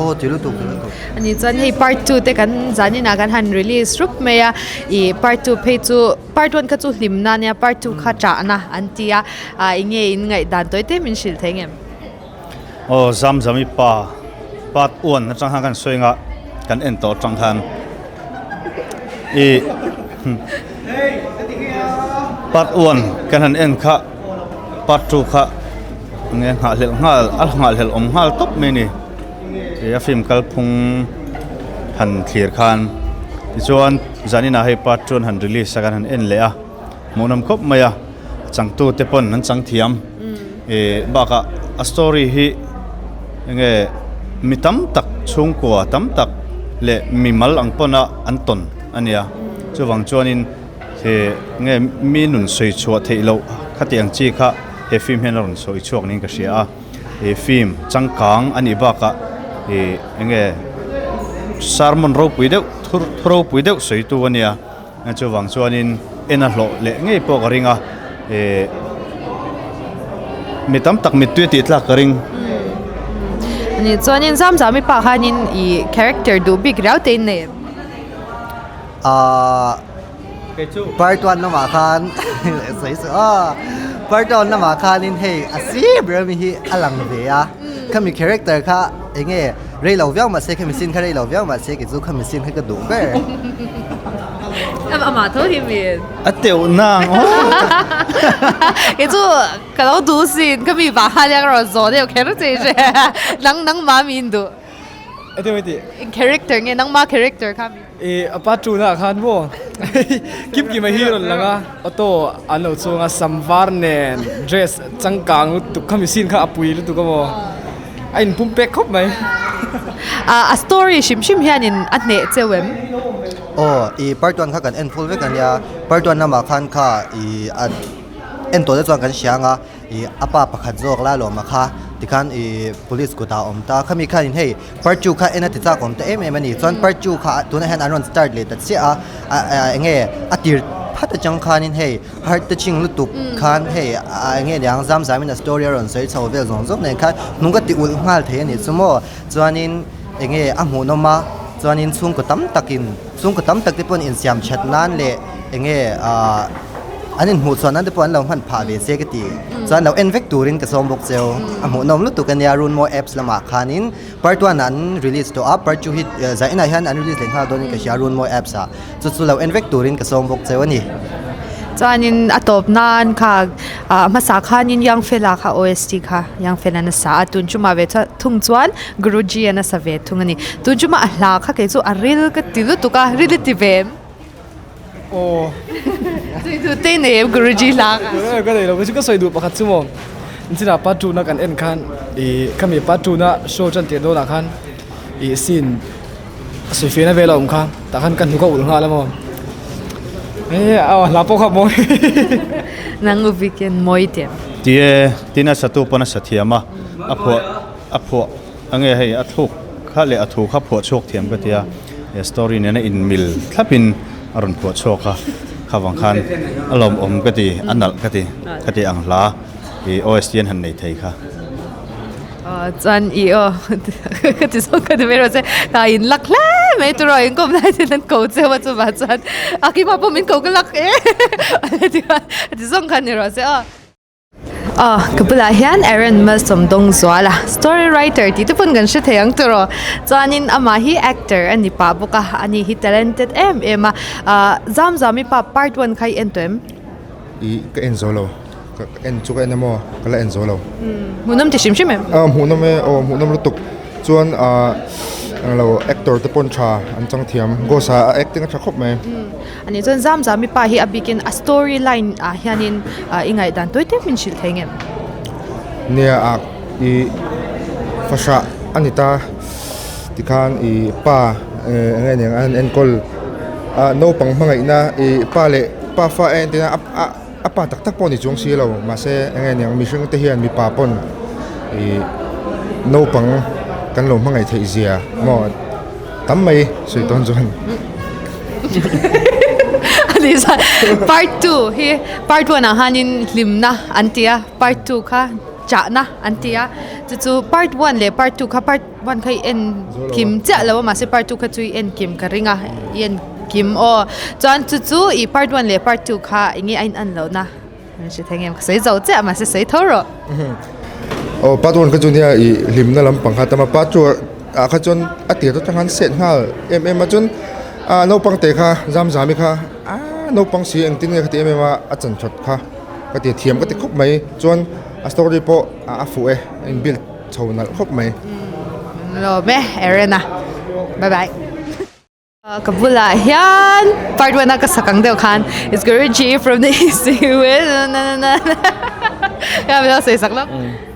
Aw ti lutuk ti lutuk. Ani chuan hei part 2 te kan zanin ah kan han release rup mai a ih part 2 phei chu part 1 kha chu hlimna ania part 2 kha ṭahna an ti a ah eng nge in ngaihdan tawi te min hrilh thei ngem? Aw Zamzami pa part 1 atang khan kan sawi anga kan en tawh atang khan ih part 1 kan han en kha part 2 kha enge nghahhlelh nghal a nghahhlelh awm nghal tawp mai a ni ih a film kalphung han thlir khan tichuan zaninah hei part 2 an han release a kan han en leh a. Hmuhnawm khawp mai a, a changtu te pawn an chang thiam ih bakah a story hi enge mi tam tak chhungkua tam tak leh mi mal ang pawn a an tawn a nia chuvang chuanin he nge mi nun sawi chhuah theih loh khatiang chi kha he film hian a rawn sawi chhuak niin ka hria a he film changkang a nih bakah ih enge sermon ropui deuh thu ropui deuh sawi tu a nia. Chuvang chuanin en a hlawh leh ngei pawh ka ring a, eh mi tam tak mittui a tih tlak ka ring. Ani chuanin Zamzami pa khanin i character duh bik riau te in nei em? Ahh part one lamah khan sawi suh aw part one lamah khanin hei a sir ber ami hi a lang ve a khami character kha eng nge Rei lo viau mahse khami sin kha rei lo viau mahse kei chu khami sin kha ka duh ber. Em amah tho hi min. A teuh nang aw. Kei chu ka lo duh sin khami vah kha nia ka rawn zawh deuh kher che che. Nang nangmah min duh. Eng tin ti? Eng character nge nangmah character kha min. I a pa tuna ah khan maw kim kim a hi rawn lang a auto an lo chuang a sam var nen dress changkang lutuk khami scene kha a pui lutuk a maw a in pum pek khawp mai. A story hrim hrim hianin a hneh cheu em? Aw i part one kha kan en full vek ania part one lamah khan kha i a en tawh te chuan kan hria ang a. Ih a pa pakhat zawk la lawm a kha tikhan ih police kutah a awm ta khami khanin hei part two kha en a ti chak awm ta em em a ni chuan part two kha tunah hian an rawn start leh ta chiah a ah eng nge a tir phat atang khanin hei heart touching lutuk khan hei ah eng nge niang zam zam in a story a rawn sawi chho vel zawng zawng nen khan hnung ka ti ulh nghal thei a ni chu maw chuanin eng nge a hmuhnawm a chuanin chhungkaw tam takin chhungkaw tam tak te pawhin insiam that nan leh eng nge ah. An inhmuh chuan nan te pawh an lo hman phah ve che ka ti. Chuan lo en vek turin ka sawm bawk cheu. A hmuhnawm lutuk ania Runmawi apps lamah khanin part one ah an release tawh a, part two hi zainah hian an release leh nghal dawnin ka hria Runmawi apps ah. Chu chu lo en vek turin ka sawm bawk cheu a ni. Chuanin a tawp nan kha ah hmasa khanin Young Fella kha OST kha Young Fella nasa a, tun chumah ve thung chuan Guruji a nasa ve thung a ni. Tun chumah a hla kha kei chu a ril ka ti lutuk a, ril i ti ve em? Aw. Sawi duh te nei em Guruji hla kha? Ka nei lo, ka sawi duh pakhat chu maw Inchina part two na kan en khan ih khami part two na show tan tir dawnah khan ih scene sawi fiahna vel a awm kha tah khan ka hnuk a ulh nghal a maw eh aw hla pawh kha mawi Nang u weekend mawi tih em? Ti e, tin a satu pawn a sa thiam a, a phuah a phuah Enge hei a thluk kha leh a thu kha phuah chhuak thiam ka tia, he story nena inmil thlapin a rawn phuah chhuak a, kha vang khan a lawmawm ka ti, a nalh ka ti, ka ti ang hla i OST an han nei thei kha. Chuan i aw ka ti zawk ka ti mai rawh che, ka in lak hle mai turaw inkawm lai ten an ko cheu a chuvah chuan a keimah pawh min ko ka lak e a ti zawng kha ni rawh che aw. Aw ka bulah hian Aaron Malsawmdawng Zuala story writer tih te pawn kan hre thei ang tawh rawh chuanin amah hi actor a ni pah bawk a ani hi talented em em a ahh Zamzami pa part one kha i en tawh em? Ih ka en zo lo ka en chu ka en a maw ka la en zo lo. Hmuhnawm ti hrim hrim em? Aw hmuhnawm e aw hmuhnawm lutuk chuan ahh englo actor te pawn tha an chang thiam Ghost ah a acting a tha khawp mai. Ani chuan Zamzami pa hi a bikin a story line ah hianin i ngaihdan tawi tep min hrilh thei ngem? Nia a i fahrah a ni ta tikhan i pa eng nge niang a han enkawl a naupang hmangaihna ih pa leh pa fa a entir a a a pa tak tak pawh ni chuang si lo mahse eng nge niang mihring te hian mipa pawn ih naupang kan lo hmangaih theih zia maw tam mai sawi tawn chuan. Ani chuan part 2 hi part 1 ah hianin hlimna an ti a part 2 kha chahna an ti a chu chu part 1 leh part 2 kha part 1 kha i en kim chiah lo a mahse part 2 kha chu i en kim ka ring a i en kim aw chuan chu chu i part 1 leh part 2 kha eng nge a in an loh na min hre thei ngem ka sawi zo chiah mahse sawi tho rawh. Aw part 1 kha chu nia i hlimna lampang kha tam a part 2 ah kha chuan a tir atang khan set nghal em em a chuan ah naupang te kha zam zami kha ah naupang si engtin nge ka ti em em a a chan that kha ka ti thiam ka ti khawp mai chuan a story pawh a fuh e a in build chho nalh khawp mai. Lawm e Erena bye bye. Ka bulah hian part one a ka sak ang deuh khan it's Guruji from the east with na na na na ka sawi sak lo.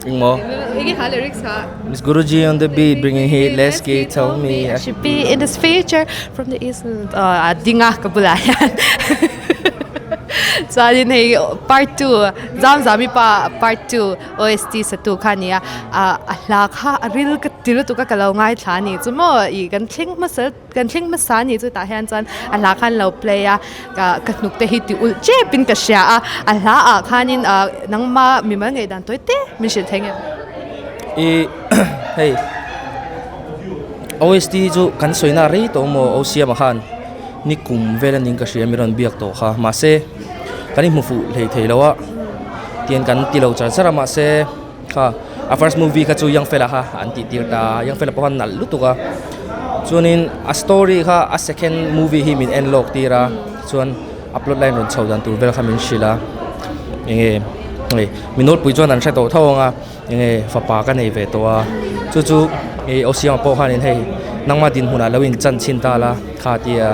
Engmaw? Enge kha lyrics kha? It's Guruji on the beat bringing heat let's get told me I should be in this feature from the east a ding a ka bulah hian chuanin hei part 2 Zamzami pa part 2 OST satu kha a ni a a hla kha a ril ka ti lutuk a ka lo ngaithla a ni chu maw ih kan thleng hmasa kan thleng hmasa a ni chu tah hian chuan a hla khan lo play a ka ka hnuk te hi ti ulh tep in ka hria a a hla ah khanin ah nangma mimal ngaih dan tawi te min hrilh thei ngem. Ih hei OST hi chu kan sawi na rei tawh maw O siama khan ni kum vel a ning ka hria mi rawn biak tawh kha mahse kan inhmu fuh hlei thei lo a tian kan ti lo char char a mahse kha a first movie kha chu young fella kha an tih tir ta a young fella pawh kha nalh lutuk a chuanin a story kha a second movie hi min en lawk tir a chuan a plot line rawn chho dan tur vel kha min hrilh a enge hei mi nawlpui chuan an hre tawh tho ang a enge fapa ka nei ve tawh a chu chu ih aw siama pawh khanin hei nangma dinhmunah lo in chan chhin ta la kha tia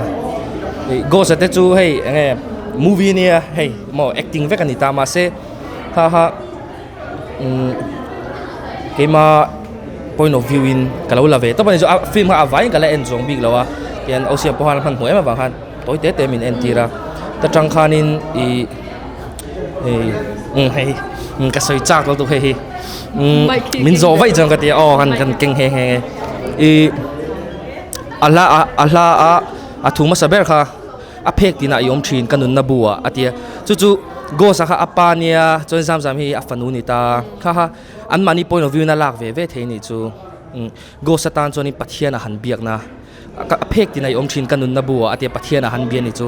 ih ghost a te chu hei enge movie ania hei maw acting vek a ni ta mahse kha kha umm keima point of view in ka lo la ve tawp a ni chu a film kha a vaiin ka la en zawng bik lo a tian aw siama pawh khan a hmanhmawh em avang khan tawi te te min en tir a ta tang khanin ih hei umm hei ka sawi chak lo tuk hei hi umm min zawh vaih chuan ka ti a aw kan kan keng nghe nghe ih a hla a a hla a a thu hmasa ber kha a phek tinah i awm thin ka nunna bu ah a ti a chu chu ghost a kha a pa nia chuan zam zam hi a fanu ni ta kha kha anmahni point of view in a lak ve ve thei a nih chu umm ghost atan chuanin Pathian a han biakna. a phek tin a i awm thin ka nunna bu ah a tia Pathian a han bia ni chu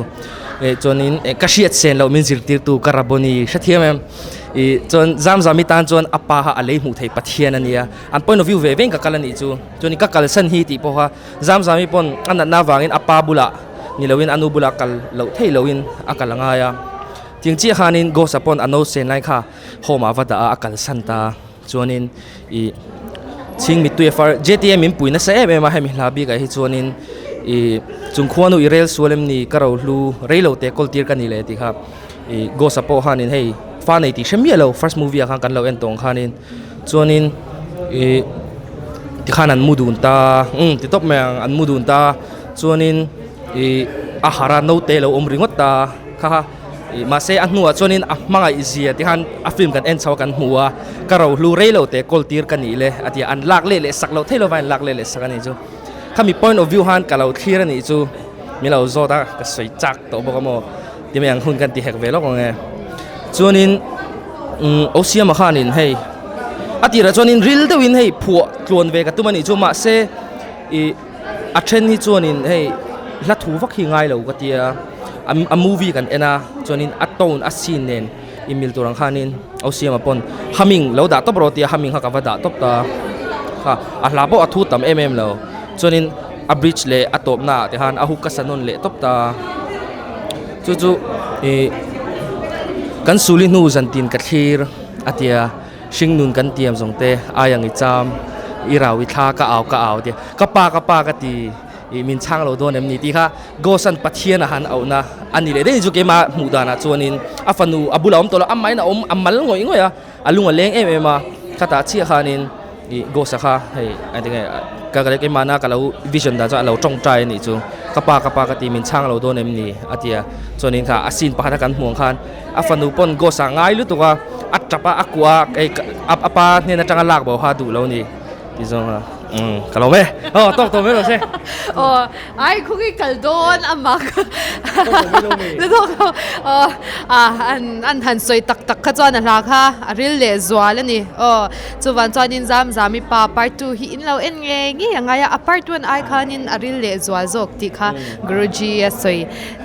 eh chuanin eh ka hriat sen loh min zirtirtu ka Rabboni hrethiam em ih chuan Zamzami tan chuan a pa kha a lei hmuh theih Pathian a nia an point of view ve veng ka kal a nih chu chuanin ka kalsan hi tih pawh kha Zamzami pawn a natna avangin a pa bulah ni loin a nu bulah kal loh theih loin a kal a ngai a tiang chiah khanin Ghost-a pawn a no sen lai kha home ah va dah a a kalsan ta. Chuanin ih chhing mittui a far JTM min pui nasa em em a hemi hla bikah hi chuanin ih chung khuanu i rel sual em ni ka rohlu rei lo te kawl tir ka ni leh tih kha ih ghost a pawh khanin hei fa nei tih hre miah lo first movie ah khan kan lo en tawh ang khanin chuanin ih tikhan an mu dun ta umm ti tawp mai ang an mu dun ta chuanin ih a harh a naute lo awm ringawt ta kha kha. Ih mahse a hnuah chuanin a hmangaih zia ti khan a film kan en chho a kan hmu a, ka rohlu rei lo te kawl tir ka nih le a ti a, an lak leh leh sak loh theih lova an lak leh leh sak a nih chu. Khami point of view khan ka lo thlir a nih chu min lo zawt a, ka sawi chak tawh bawk a maw ti mai ang hun kan ti hek ve lawk ang e. Chuanin umm Osiama khanin hei a tirah chuanin ril deuhin hei phuah tluan ve ka tum a nih chu mahse ih A then hi chuanin hei hla thu vak hi ngai lo ka tia a movie kan en a chuanin a tone a scene nen inmil tur ang khanin au siama pawn humming lo dah tawp rawh tia humming kha ka va dah tawp ta kha a hla pawh a thu tam em em lo chuanin a bridge leh a tawpna ah te khan a hook ka sa nawn leh tawp ta chu chu ih kan suli hnu zantin ka thlir a tia. Hringnun kan tiam zawng te ai ang i cham, i rau i thla ka au ka au tia ka pa ka pa ka ti i min chhang lo dawn em ni tih kha Ghost-a'n Pathian a han auhna a ni leh daih chu keimah hmuh danah chuanin a fanu a bulah a awm tawh lo, amahin a awm a mal ngawih ngawih a, a lung a leng em em a, khatah chiah khanin. Ih Ghost a kha hei a tinge ka ka keimahna ka lo vision dan chuan a lo tawngtai a nih chu ka pa ka pa ka ti min chhang lo dawn em ni a ti a chuanin kha a scene pakhat a kan hmuh ang khan a fanu pawn Ghost ah ngai lutuk a a tap a a kuah a hei a pa hnen atanga lak bo kha a duh lo a ni tih zawng a umm ka lo awm e aw tawk tawh mai rawh se. Aw ai khawnge kal dawn a mak aw an an han sawi tak tak kha chuan a hla kha a ril leh zual a ni aw chuvan chuanin Zamzami pa part 2 hi in lo en ngei ngei a ngai a a part 1 ai khanin a ril leh zual zawk tih kha Guruji a sawi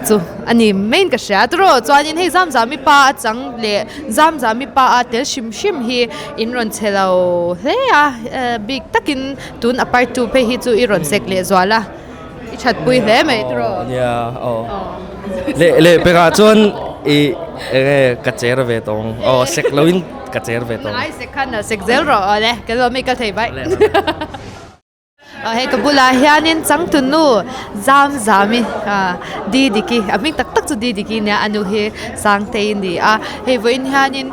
chu a ni main ka hria tawh chuanin hei Zamzami pa a chang leh Zamzami pa a tel hrim hrim hi in rawn chhe lo hle a bik takin Tun a part 2 phei hi chu i rawn sek leh zual a, i that pui hle mai tiraw? Nia aw. Leh leh pekah chuan i enge ka cher ve tawng aw sek lo in ka cher ve tawng. Ai sek khan sek zel rawh aw le ka lo mi kal thei bai. Hei ka bulah hianin changtunu zam zami Didiki a hming tak tak chu Didiki nia a nu hi Sangtei a ni a hei vawiin hianin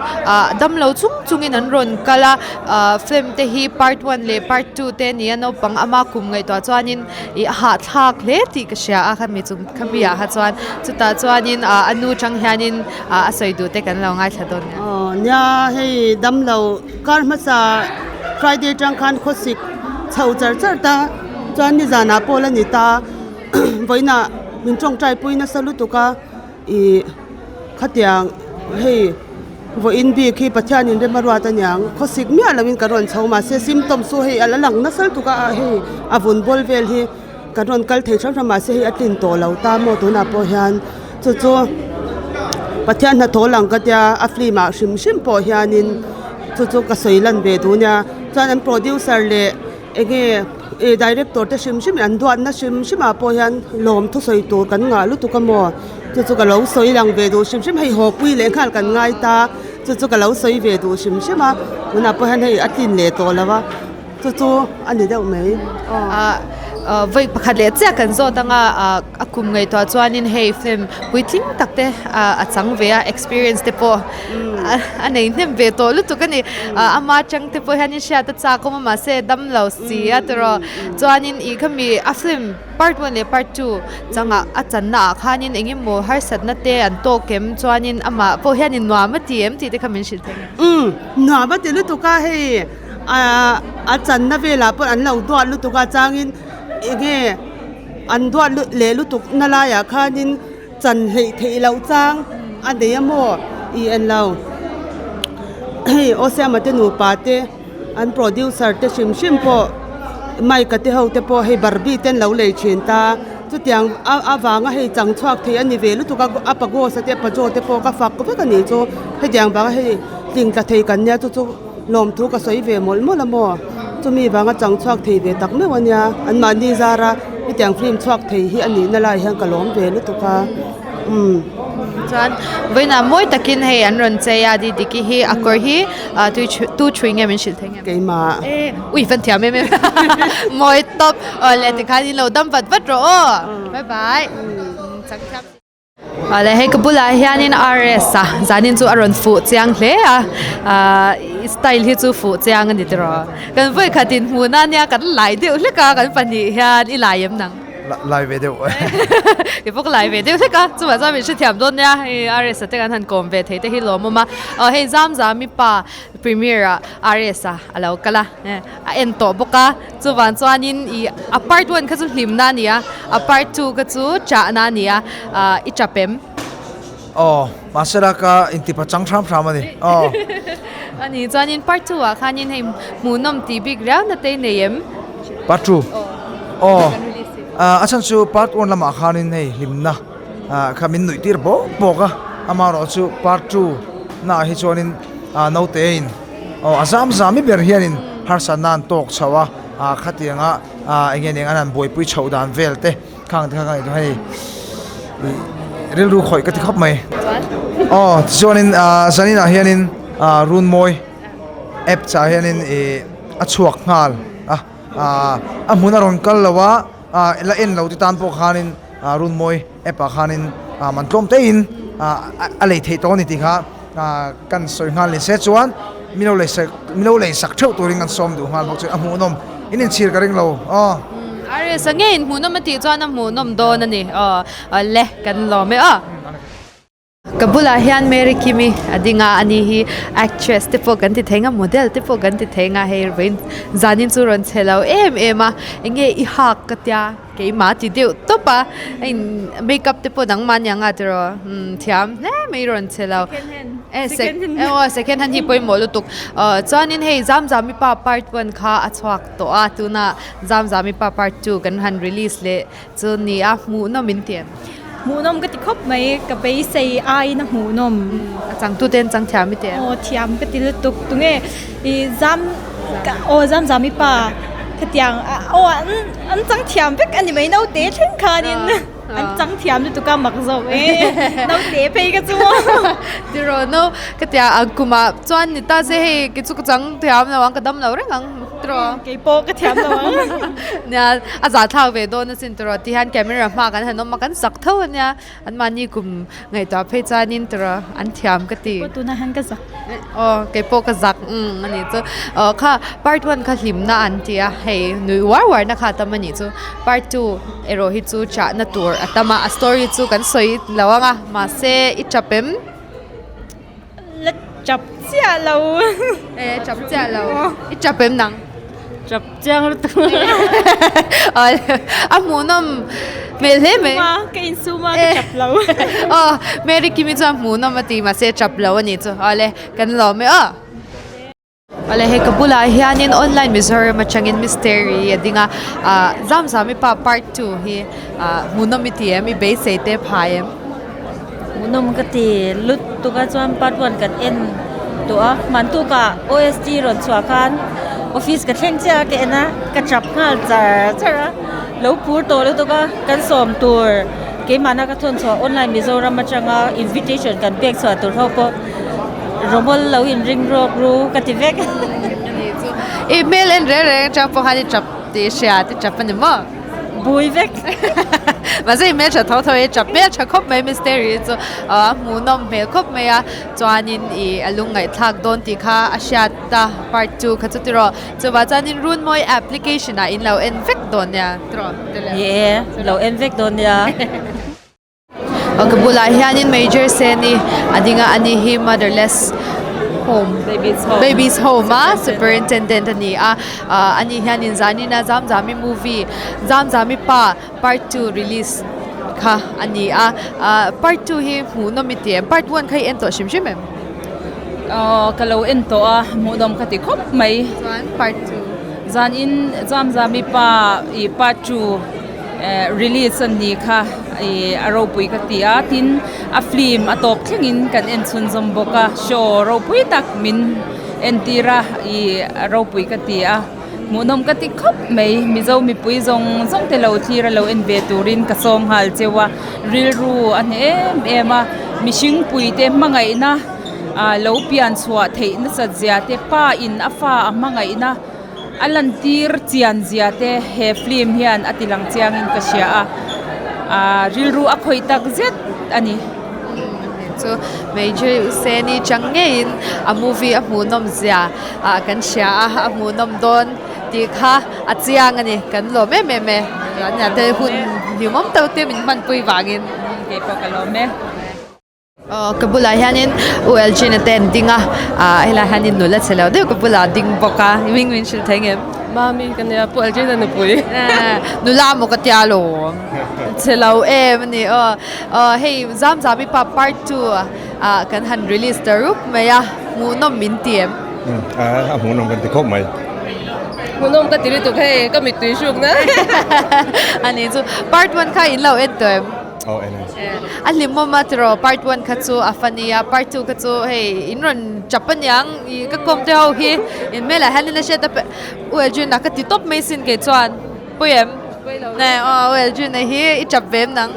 damlo chung chungin an rawn kal a. Ahh film te hi part 1 leh part 2 te a ni a naupang ama kum ngaihtuah chuanin ih a hahthlak hle tih ka hria a khami chung khami ah kha chuan chutah chuanin ah a nu tang hianin ah a sawi duh te kan lo ngaithla dawn nia. Aw nia hei damlo kar hmasa Friday tang khan khawsik chho char char ta chuan nizanah pawh la ni ta vawiinah min tawngtai pui nasa lutuk a ih khatiang hei. Vawiin bik hi Pathianin rem a ruat aniang, khawsik miah loin ka rawn chho mahse symptoms chu hei a la lang nasal tuk a, hei a vun bawl vel hi kan rawn kal thei hrang hrang mahse hei a tlin tawh lo ta maw tunah pawh hian chu chu Pathian hnathawh lang ka tia a film ah hrim hrim pawh hianin chu chu ka sawi lan ve duh nia chuan an producer leh enge ih director te hrim hrim an duatna hrim hrim ah pawh hian lawm thusawi tur kan ngah lutuk a maw chu chu ka lo sawi lang ve duh hrim hrim hei haw pui leh nghal kan ngai ta chu chu ka lo sawi ve duh hrim hrim a tunah pawh hian hei a tlin leh tawh lo a chu chu a ni deuh mai. Ahh vawi pakhat leh chiah kan zawt anga ahh a kum ngaihtuah chuanin hei film puitling tak te ahh a chang ve a experience te pawh a nei hnem ve tawh lutuk a ni ama atang te pawh hianin hriat a chak awm a mahse dam lo si a tiraw chuanin ih khami a film part 1 leh part 2 changah a channa ah khanin eng emaw harsatna te an tawk em chuanin amah pawh hianin nuam a ti em tih te kha min hrilh thei ang. Umm nuam a ti lutuk a hei a channa velah pawh an lo duat lutuk a changin enge an duat leh lutuk na laiah khanin Chan hleih theih loh chang a nei a maw? I en lo. Hei Osiama te nupa te an producer te hrim hrim pawh Mike a te ho te pawh hei Barbie te an lo lei thin ta. Chutiang a avanga hei chang chhuak thei a ni ve lutuk a, a Pagosa te Pajo te pawh ka fak vek a nih chu. Hetiang vanga hei tling tla thei kan nia chu chu lawmthu ka sawi ve mawlh mawlh a maw? Chumi vanga chang chhuak thei ve tak meuh a nia, anmahni zara hetiang film chhuak thei hi a nihna lai hian ka lawm ve lutuk a, umm. Chuan vawiinah mawi takin hei an rawn chei a, Didiki hi a kawr hi tui tu thui nge min hrilh thei nge? Keimah. E ui van thiam em em mawi tawp aw le tikhan in lo dam vat vat rawh aw bye bye chak thiam. Awle hei ka bulah hianin RS a zanin chu a rawn fuh chiang hle a ahh i style hi chu fuh chiang a ni tiraw kan vawi khat in hmuh na nia kan lai deuh hlek a kan pahnih hian i lai em nang lai ve deuh kei pawh ka lai ve deuh hlek a chuvah chuan min hrethiam dawn nia hei RS a te kan han kawm ve thei te hi lawmawm a aw hei Zamzami pa premiere ah RS a a lo kal a a en tawh bawk a chuvang chuanin ih a part 1 kha chu hlimna a ni a a part 2 kha chu chahna a ni a ah i tap em? Aw mahse la ka intipa chang hram hram a ni aw. A ni chuanin part 2 ah khanin hei hmuhnawm tih bik riau na te i nei em? Part 2 aw a chhan chu part 1 lamah khanin hei hlimna kha min nuih tir bawk bawk a amaherawh chu part 2 naah hi chuanin naute in Aw a zam zami ber hianin harsatna an tawk chho a, ah khatianga ah eng nge eng an han buaipui chhoh dan vel te khang te kha ka ngaihtuah hei ih rilru khawih ka ti khawp mai. Aw tichuanin ah zaninah hianin ah Runmawi app chah hianin ih a chhuak nghal a, ah a hmun a rawn kal lo a, ah la en lo te tan pawh khanin ah Runmawi app ah khanin ah man tlawm te in ah a lei theih tawh a ni tih kha. Kan sawi nghal ni se chuan Min lo leisak min lo leisak theuh turin kan sawm duh nghal bawk chu a hmuhnawm in inchhir ka ring lo aw. RS a nge in hmuhnawm a tih chuan a hmuhnawm dawn a ni aw le kan lawm e aw. Ka bulah hian Mary Kimi a ding a ani hi actress te pawh kan ti thei nga model te pawh kan ti thei nga hei vawiin zanin chu rawn chhe lo em em a enge i hak ka tia. Keimah ti deuh tawp a, a in makeup te pawh dangmah aniang a tiraw umm thiam hle mai rawn che lo. Eh aw second hand hi pawimawh lutuk aw chuanin hei Zamzami pa part one kha a chhuak tawh a tunah Zamzami pa part two kan han release leh chu ni a hmuhnawm in ti em? Hmuhnawm ka ti khawp mai ka beisei aiin a hmuhnawm. A changtute an chang thiam i ti em? Aw thiam ka ti lutuk tunge i zam aw Zamzami pa khatiang aw an an chang thiam vek a ni mai naute thleng khanin an chang thiam lutuk a mak zawk e naute phei ka chu Tiraw no ka tia ang kumah chuan ni ta se hei kei chu ka chang thiam lo ang ka dam lo reng ang tiraw. Kei pawh ka thiam lo ang. Nia a zahthlak ve dawn asin tiraw ti hian camera hma kan han awm a kan zak tho ania anmahni kum ngaihtuah phei chuanin tiraw an thiam ka ti. Kei pawh tunah hian ka zak. Aw kei pawh ka zak umm a nih chu aw kha part one kha hlimna an ti a hei nui uar uar na kha a tam a nih chu part two erawh hi chu chahna tur a tam a a story chu kan sawi lo ang a mahse i tap em? La chap chiah lo. E chap chiah lo. I chap em nang? Chap chiang lutuk. A hmuhnawm hmel hle mai. Ka insum a ka chap lo. Aw Mary Kimi chuan hmuhnawm a ti mahse chap lo a nih chu. Awle kan lawm e aw. Awle hei ka bulah hianin online Mizoram atangin mystery a ding a ah Zamzami pa part 2 hi ah hmuhnawm i ti em i beisei te phai em? Hmuhnawm ka ti lut tuk a chuan part 1 kan en tawh a hmantuk ah OST rawn chhuah khan office ka thleng chiah a ka en a ka tap nghal char char a lo phur tawh lutuk a kan sawm tur keimahna ka thawn chhuah online Mizoram atanga invitation kan pek chhuah tur ho pawh Romol lo in ring rawk ru ka ti vek. Ani chu i hmel en reng reng atang pawh khan i tap tih i hria i tap a ni maw? Bui vek. Mahse i hmel tha tho tho i tap hmel tha khawp mai Mystery chu a hmuhnawm hmel khawp mai a chuanin i a lungngaihthlak dawn tih kha a hriat a part 2 kha chu tiraw chuvah chuanin Runmawi application ah in lo en vek dawn nia tiraw? Ni e, lo en vek dawn nia. Ka bulah hianin Major Seni a ding a ani hi motherless home babies home a superintendent a ni a ah ani hianin zanina Zamzami movie Zamzami pa part 2 release kha a ni a ah part 2 hi hmuhnawm i ti em part 1 kha i en tawh hrim hrim em? Aw ka lo en tawh a hmuhnawm ka ti khawp mai. Chuan part 2. Zanin Zamzami pa ih part 2. Release a ni kha ih a ropui ka ti a tin a film a tawp thlengin kan en chhunzawm bawk a show ropui tak min entir a ih a ropui ka ti a hmuhnawm ka ti khawp mai mizo mipui zawng zawng te lo thlir a lo en ve turin ka sawm nghal cheu a rilru a hneh em em a mihring pui te hmangaihna ah lo pian chhuah theih nasat zia te pa in a fa a hmangaihna. A lantir chian zia te he film hian a ti lang chiang in ka hria a, aaa rilru a khawih tak zet a ni. Chu Major Useni chang ngeiin a movie a hmuhnawm zia ah kan hria a, a hmuhnawm dawn tih kha a chiang a ni, kan lawm em em e, chuan te hun hlimawm tak te min hmanpui vangin. Keipawh ka lawm e. Aw ka bulah hianin U Elgin-a te an ding a ah helaiah hianin nula chhe lo deuh ka bulah a ding bawk a ming min hrilh thei ngem? Mami ka nia Pu Elgin-a nupui. Nula maw ka tia alawm chhe lo em a ni aw aw hei Zamzami pa part 2 ah kan han release ta rup mai a hmuhnawm min ti em? A hmuhnawm kan ti khawp mai. Hmuhnawm ka ti lutuk hei ka mittui hruk na. Ani chu part 1 kha in lo en tawh em? Aw en en. A hlimawm a tiraw part 1 kha chu a funny a part 2 kha chu hei in rawn chap aniang ih ka kawm te ho hi in hmelah hian in a hriat a U Eldrin a ka ti tawp mai sin kei chuan pawi em? Ne aw U Eldrin a hi i chap ve em nang?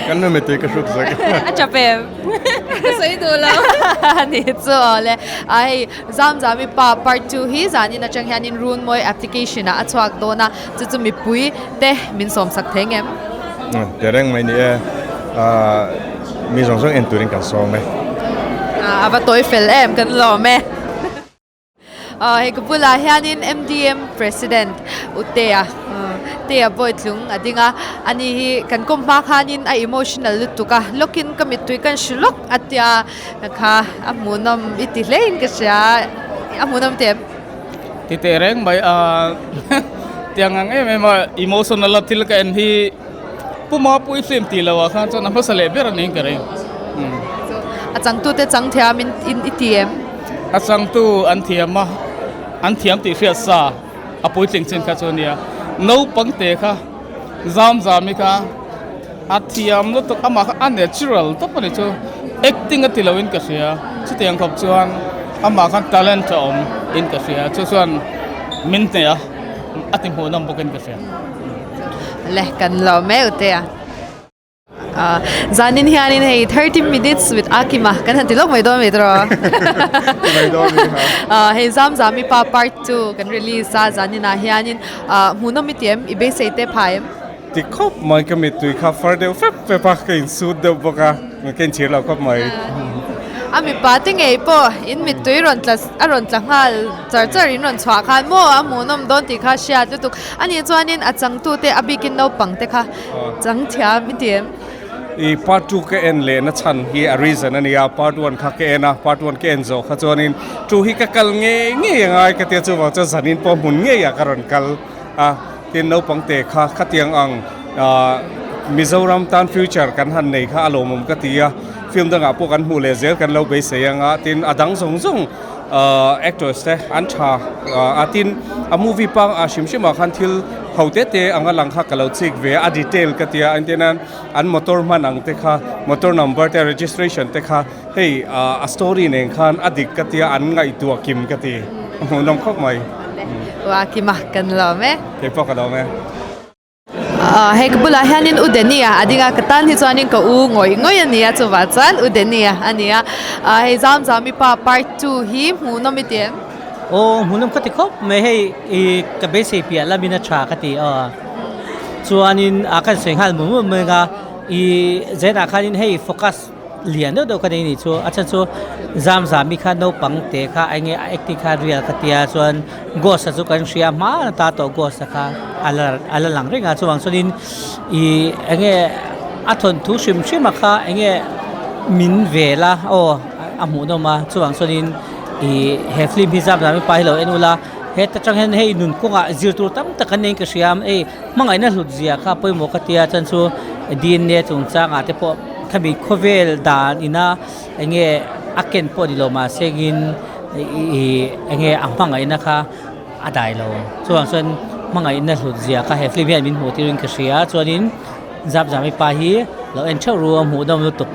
Kan nu mittui ka hruk zak. A chap em? Ka sawi duh lo. Ani chu aw le a hei Zamzami pa part 2 hi zanin atang hianin Runmawi application ah a chhuak dawn a. Chu chu mipui te min sawm sak thei ngem? Ti reng mai ni e, mi zawng zawng en turin kan sawm e. A va tawi fel em kan lawm e. Hei ka bulah hianin MDM President Utea Tea Bawitlung a ding a, ani hi kan kawm hma khanin a emotional lutuk a, lawkin ka mittui kan hri lawk a tia kha a hmuhnawm i ti hle in ka hria, a hmuhnawm teh em? Ti teh reng mai a, tiang ang em em a emotional a thil ka en hi Pu Mapui film tih loh ah khan chuan a hmasa leh ber a niin ka ring. A changtute chang thiam in i ti em? A changtu an thiam a, an thiam tih hriat sa a puitling chin kha chu a nia. Naupang te kha zam zami kha a thiam lutuk amah kha a natural tawp a ni chu acting a ti loin ka hria chutiang khawp chuan amah khan talent a awm in ka hria chu chuan min hneh a a ti hmuhnawm bawkin ka hria. Le kan lo meuh te a. Zanin hianin hei 30 minutes with Akima kan han ti lawk mai dawn mai tawh. Mai dawn ni ha. Hei Zamzami pa part 2 kan release a zanin ah hianin hmuhnawm i ti em i beisei te pha em? Ti khawp mai ka mittui kha far deuh fep fep a ka insut deuh bawk a ka inchhir lo khawp mai. A mipa te ngei pawh in mittui rawn tla a rawn tla nghal char char in rawn chhuah khan maw a hmuhnawm dawn tih kha hriat lutuk. Ani chuanin a changtute a bikin naupang te kha chang thiam i ti em? I part 2 ka en leh na chhan hi a reason a nia, part 1 kha ka en a, part 1 ka en zawh kha chuanin 2 hi ka kal ngei ngei a ngai ka tia chuvang chuan zanin pawh hmun ngeiah ka rawn kal a, tin naupang te kha khatiang ang Mizoram tan future kan han nei kha a lawmawm ka ti a, film dangah pawh kan hmuh leh zel kan lo beisei anga tin a dang zawng zawng Actors te an tha a tin a movie pang ah hrim hrim ah khan thil ho te te anga lang kha ka lo chik ve a detail ka tia engtin an an motor hman ang te kha motor number te registration te kha hei a story nen khan a dik ka tia an ngaihtuah kim ka ti a hmuhnawm khawp mai. Ua kima kan lawm e. Keipawh ka lawm e. Hei ka bulah hianin U Danny-a a ding a, ka tan hi chuanin ka u ngawih ngawih a ni a, chuvah chuan U Danny-a a ni a. Hei Zamzami pa part 2 hi hmuhnawm i ti em? Aw hmuhnawm ka ti khawp mai hei i ka beisei piah lamin a tha ka ti a, chuanin a kan sawi nghal mum mum mai a, i zenah khanin hei focus lian deuh deuh ka nei ni chu a chhan chu zam zami kha naupang te kha eng nge a acting kha real ka tia chuan ghost a chu kan hria hma ta tawh ghost a kha a la a la lang reng a chuvang chuanin ih eng nge a thawnthu hrim hrim a kha eng nge min vel a aw a hmuhnawm a chuvang chuanin ih he film hi zam zami pa hi lo en ula heta tang hian hei nun kawngah zir tur tam tak an nei in ka hria a hei hmangaihna hlut zia kha pawimawh ka tia chuan chu D_N_A chungchangah te pawh. Khami khawvel dan ina enge a ken pawh ni lo mahse engin ih enge a hmangaihna kha a dai lo chuvang chuan hmangaihna hlut zia kha he film hian min hmuh tirin ka hria chuanin zap zami pa hi lo en theuh ru a hmuh nawm lutuk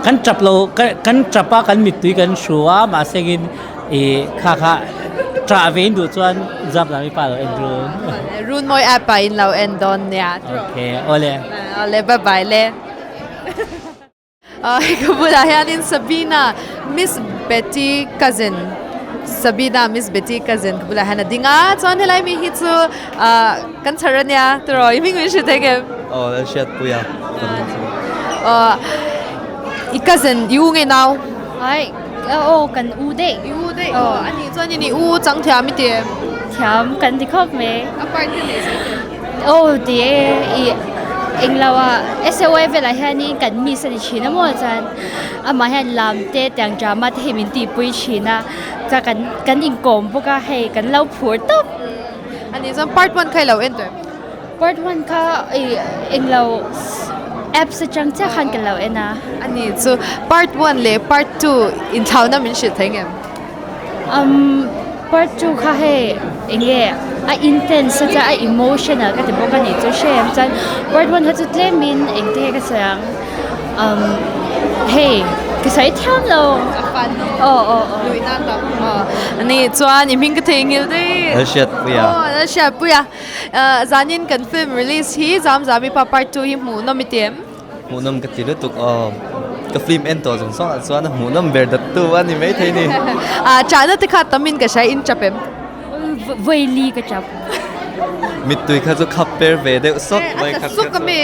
kan tap lo kan tap a kan mittui kan hru a mahse engin ih kha kha tah ve in duh chuan zap zami pa lo en ru. Runmawi app ah in lo en dawn nia. Okay awle. Awle bye bye le. Hei ka bulah hianin Sabina Miss Betty cousin Sabina Miss Betty cousin ka bulah hian a ding a chuan helai mi hi chu kan chhar ania tiraw i hming min hre thei em? Aw lal hriat pui a ka hming chu. Aw i cousin i u ngei nau? Ai aw kan u daih. I u daih aw anih chuan i u chang thiam i ti em? Thiam kan ti khawp mai. A part te nei sawi teh. Aw ti e ih englo ah SOA velah hianin kan miss a ni thin a maw chuan amah hian lam te tiang drama te hi min tihpui thin a chuan kan kan inkawm bawk a hei kan lo phur tawp. Ani chuan part one kha i lo en tawh em? Part one kha ih englo apps atang chiah khan ka lo en a. Ani chu part one leh part 2 inthlauna min hrilh thei ngem? Umm part 2 kha hei enge a intense a chuan a emotional ka ti bawk a ni chu hre em chuan part 1 kha chu tlemin engte nge ka sawi ang umm hei ka sawi thiam lo a fun aw aw aw lui nan tak aw ani chuan i hming ka theihnghilh daih Lalhriatpuia aw Lalhriatpuia Zanin kan film release hi Zamzami pa part 2 hi hmuhnawm i ti em? Hmuhnawm ka ti lutuk aw. Ka film en tawh zawng zawngah chuan a hmuhnawm ber dat tu a ni maithei ni. Chahna te kha tam in ka hria in chap em? Vawi li ka chap. Mittui kha chu khap per ve deuh sawk mai kha suk ami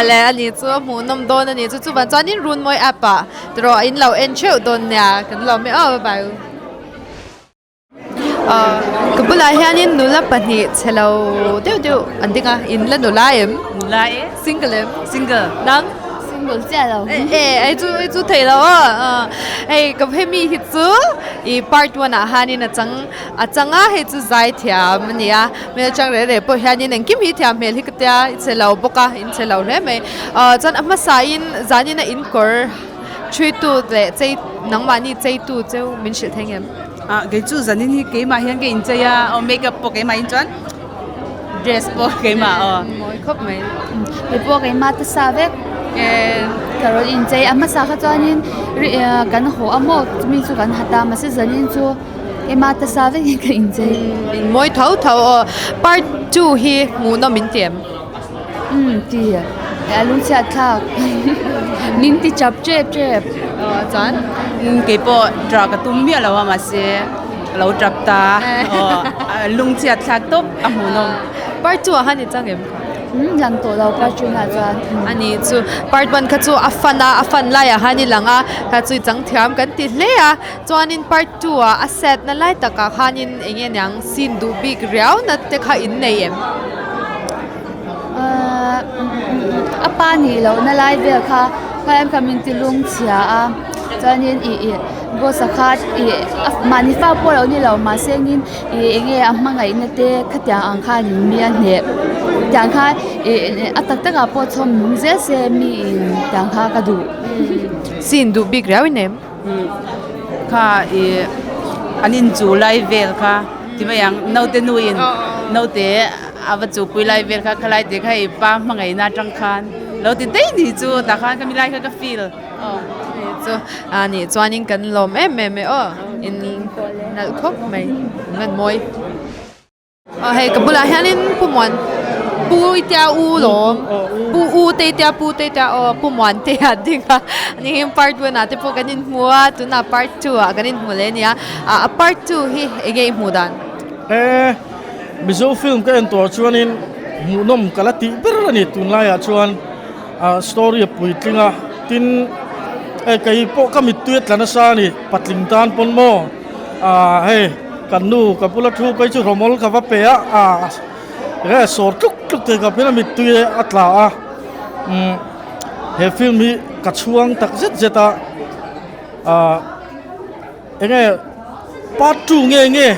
le ani chu a hmuh nawm dawn ani chu chuvan chuanin Runmawi app ah tiraw in lo en theuh dawn nia kan lawm e aw bye bye u. Ka bulah hianin nula pahnih chhe lo deuh deuh an ding a in la nula em? Nula e. Single em? Single. Nang? Single chiah lo. E ai chu ai chu thei lo aw. Hei ka hemi hi chu i part one ah hianin a chang a chang a hei chu zai thiam a ni a hmel chang reh reh pawh hianin engkim hi thiam hmel hi ka tia i chhe lo bawk a in chhe lo hle mai ah chuan a hmasa in zanin a in kawr thui tu leh chei nangmahni chei tu cheu min hrilh thei ngem. Ah kei chu zanin hi keimah hian ka inchei a aw makeup pawh keimah in chuan dress pawh keimah aw. Mawi khawp mai. Kei pawh keimah te sa vek ka rawn inchei a hmasa kha chuanin kan haw a maw chumi chu kan hat a mahse zanin chu keimah te sa vekin ka inchei. Mawi tho tho aw part 2 hi hmuhnawm in ti em? Umm ti a lungchhiat thlak min ti chap tep tep. Aw chuan kei pawh tah ka tum miah lo a mahse ka lo tap ta aw lungchhiat thlak tawp a hmuhnawm. Part 2 ah khan i chang em? Umm lang tawh lo part 2 ah chuan. Ani chu part 1 kha chu a fan a a fan laiah khan i lang a kha chu i chang thiam kan ti hle a chuanin part 2 ah a set na lai takah khanin eng nge niang scene duh bik riau na te kha in nei em? A pa nih lohna lai vel kha khaia kha min ti lung chhia a chuanin ih ih boss a kha ih mahni fa pawh lo ni lo mahse engin ih eng nge a hmangaihna te khatiang ang khanin mi a hneh tiang kha ih a tak takah pawh chhawm nung zel se mi in tiang kha ka duh. Scene duh bik riau in em? Kha ih an inchu lai vel kha ti mai ang naute nu in naute a va chupui lai vel kha khalai te kha i pa hmangaihna atang khan lo ti daih ni chu tah khan ka mi lai kha ka feel aw chu a nih chuanin kan lawm em em e aw in nalh khawp mai an mawi. Aw hei ka bulah hianin Pu Muan Pu i tia U lawm Pu U te i tia Pu te i tia aw Pu Muan te a ding a ani hi part 1 ah te pawh kan inhmu a tunah part 2 ah kan inhmu leh a nia ah part 2 hi eng nge i hmuh dan? E Mizo film ka en tawh chuanin hmuhnawm ka la tih ber a ni tunlaiah chuan ah story a puitling a tin hei kei pawh ka mittui a tla nasa a ni patling tan pawn maw. Aaa hei kan nu ka bula thu phei chu rawmawl ka va pe a aaa enge sawr tluk tluk thei ka phel a mittui a tla a umm he film hi ka chhuang tak zet zet a aaa enge part 2 nge nge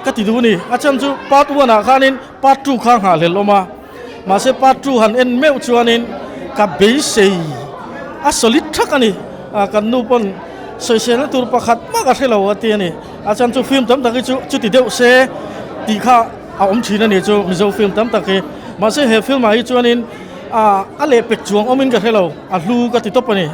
ka ti duh a ni a chhan chu part 1 ah khanin part 2 kha nghahhlelh awm a mahse part 2 han en meuh chuanin ka beisei a solid thak a ni ah kan nu pawn. Sawiselna tur pakhat mah ka hre lo a ti a ni. A chhan chu film tam tak hi chu chuti deuh se tih kha a awm thin a ni chu Mizo film tam tak hi. Mahse he film ah hi chuanin a lehpek chuang awmin ka hre lo, a hlu ka ti tawp a ni.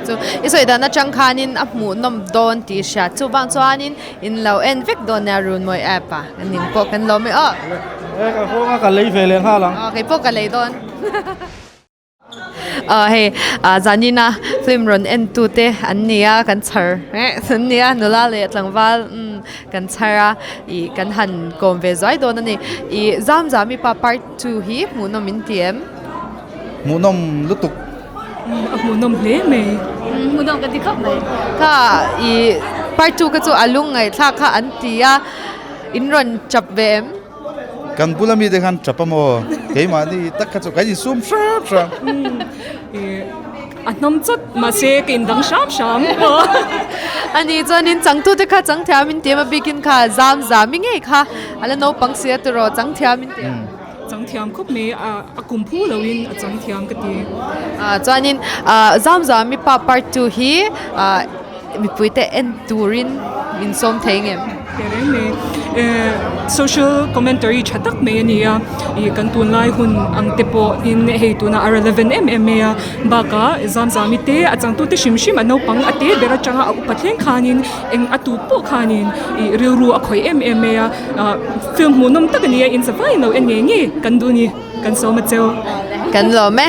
Chu i sawi dan atang khanin a hmuhnawm dawn tih hriat chuvang chuanin in lo en vek dawn nia Runmawi app ah kan ning pawh kan lawm e aw. E ka khawnga ka lei ve leh nghal ang. Aw kei pawh ka lei dawn. Aw hei ah zanina film rawn en tu te an ni a kan chhar eh an ni a nula leh tlangval umm kan chhar a ih kan han kawm ve zuai dawn a ni ih Zamzami pa part 2 hi hmuhnawm in ti em? Hmuhnawm lutuk. A hmuhnawm hle mai. Hmuhnawm ka ti khawp mai. Kha ih part 2 kha chu a lung ngaihthlak kha an ti a in rawn chap ve em? Kan bula mite khan tap a maw? Keimahni tak kha chu kan insum hram hram. A hnawm chawt mahse ka indang hram hram. Ani chuanin changtute kha changthiam in ti em a bikin kha zam zam i ngei kha a la naupang si a tiraw changthiam in ti em? Changthiam khawp mai a kum phu loin a changthiam ka ti. Chuanin zam zam i pa part 2 hi Mipuite en turin min sawm thei ngem? Teh reng mai. Social commentary tha tak mai a ni a, ih kan tunlai hun ang te pawh in hei tunah a relevant em em mai a, bakah Zamzami te a changtute hrim hrim a naupang a te ber atanga a upa thleng khanin eng a tu pawh khanin ih rilru a khawih em em mai a, ah film hmuhnawm tak a ni a, in zavai lo en ngei ngei kan duh a ni, kan sawm a cheu. Kan lawm e.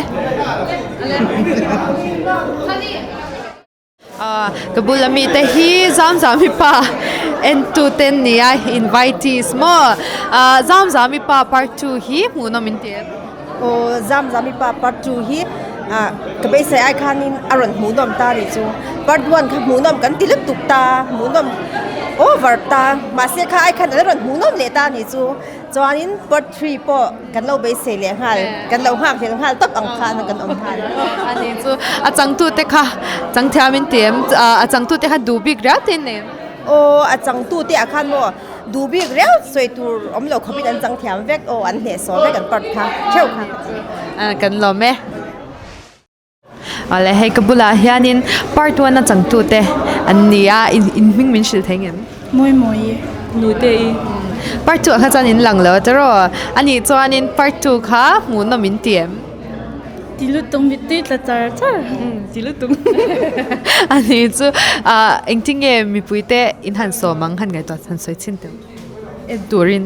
Ka bula mite hi Zamzami pa Entu ten nia invitees maw ah Zamzami pa part 2 hi hmuhnawm in ti em? Aw Zamzami pa part 2 hi ah ka beisei ai khanin a rawn hmuhnawm ta a nih chu part 1 kha hmuhnawm kan ti lutuk ta hmuhnawm over ta mahse kha ai khan a la rawn hmuhnawm leh ta a nih chu chuanin part 3 pawh kan lo beisei leh nghal kan lo nghak hlel nghal tawp ang khan kan awm nghal. A nih chu a changtu te kha changthiam in ti em ah a changtu te kha duh bik riau te in nei em? Aw a changtu te ah khan maw duh bik riau sawi tur awm lo khawpin an chang thiam vek aw an hnehsawh vek an part kha theuh kha ka ti. Kan lawm e. Awle hei ka bulah hianin part one a changtu te an ni a in in hming min hrilh thei ngem? Mawi mawi Nute i part 2 ah kha chuan in lang lo a tiraw anih chuanin part 2 kha hmuhnawm in ti em? Ti lutuk mittui tla char char. Ti lutuk ani chu ah engtin nge mipui te in han sawm ang han ngaihtuah han sawi chhin teh en turin.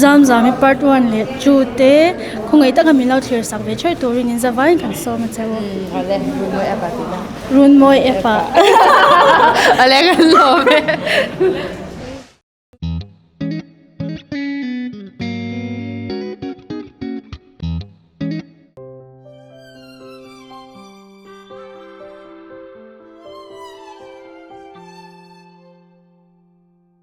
Zamzami part 1 leh 2 te khawngaih taka min lo thlir sak ve theuh turin in zavaiin kan sawm a che u. Awle Runmawi app ah tihna. Runmawi app ah. Awle kan lawm e.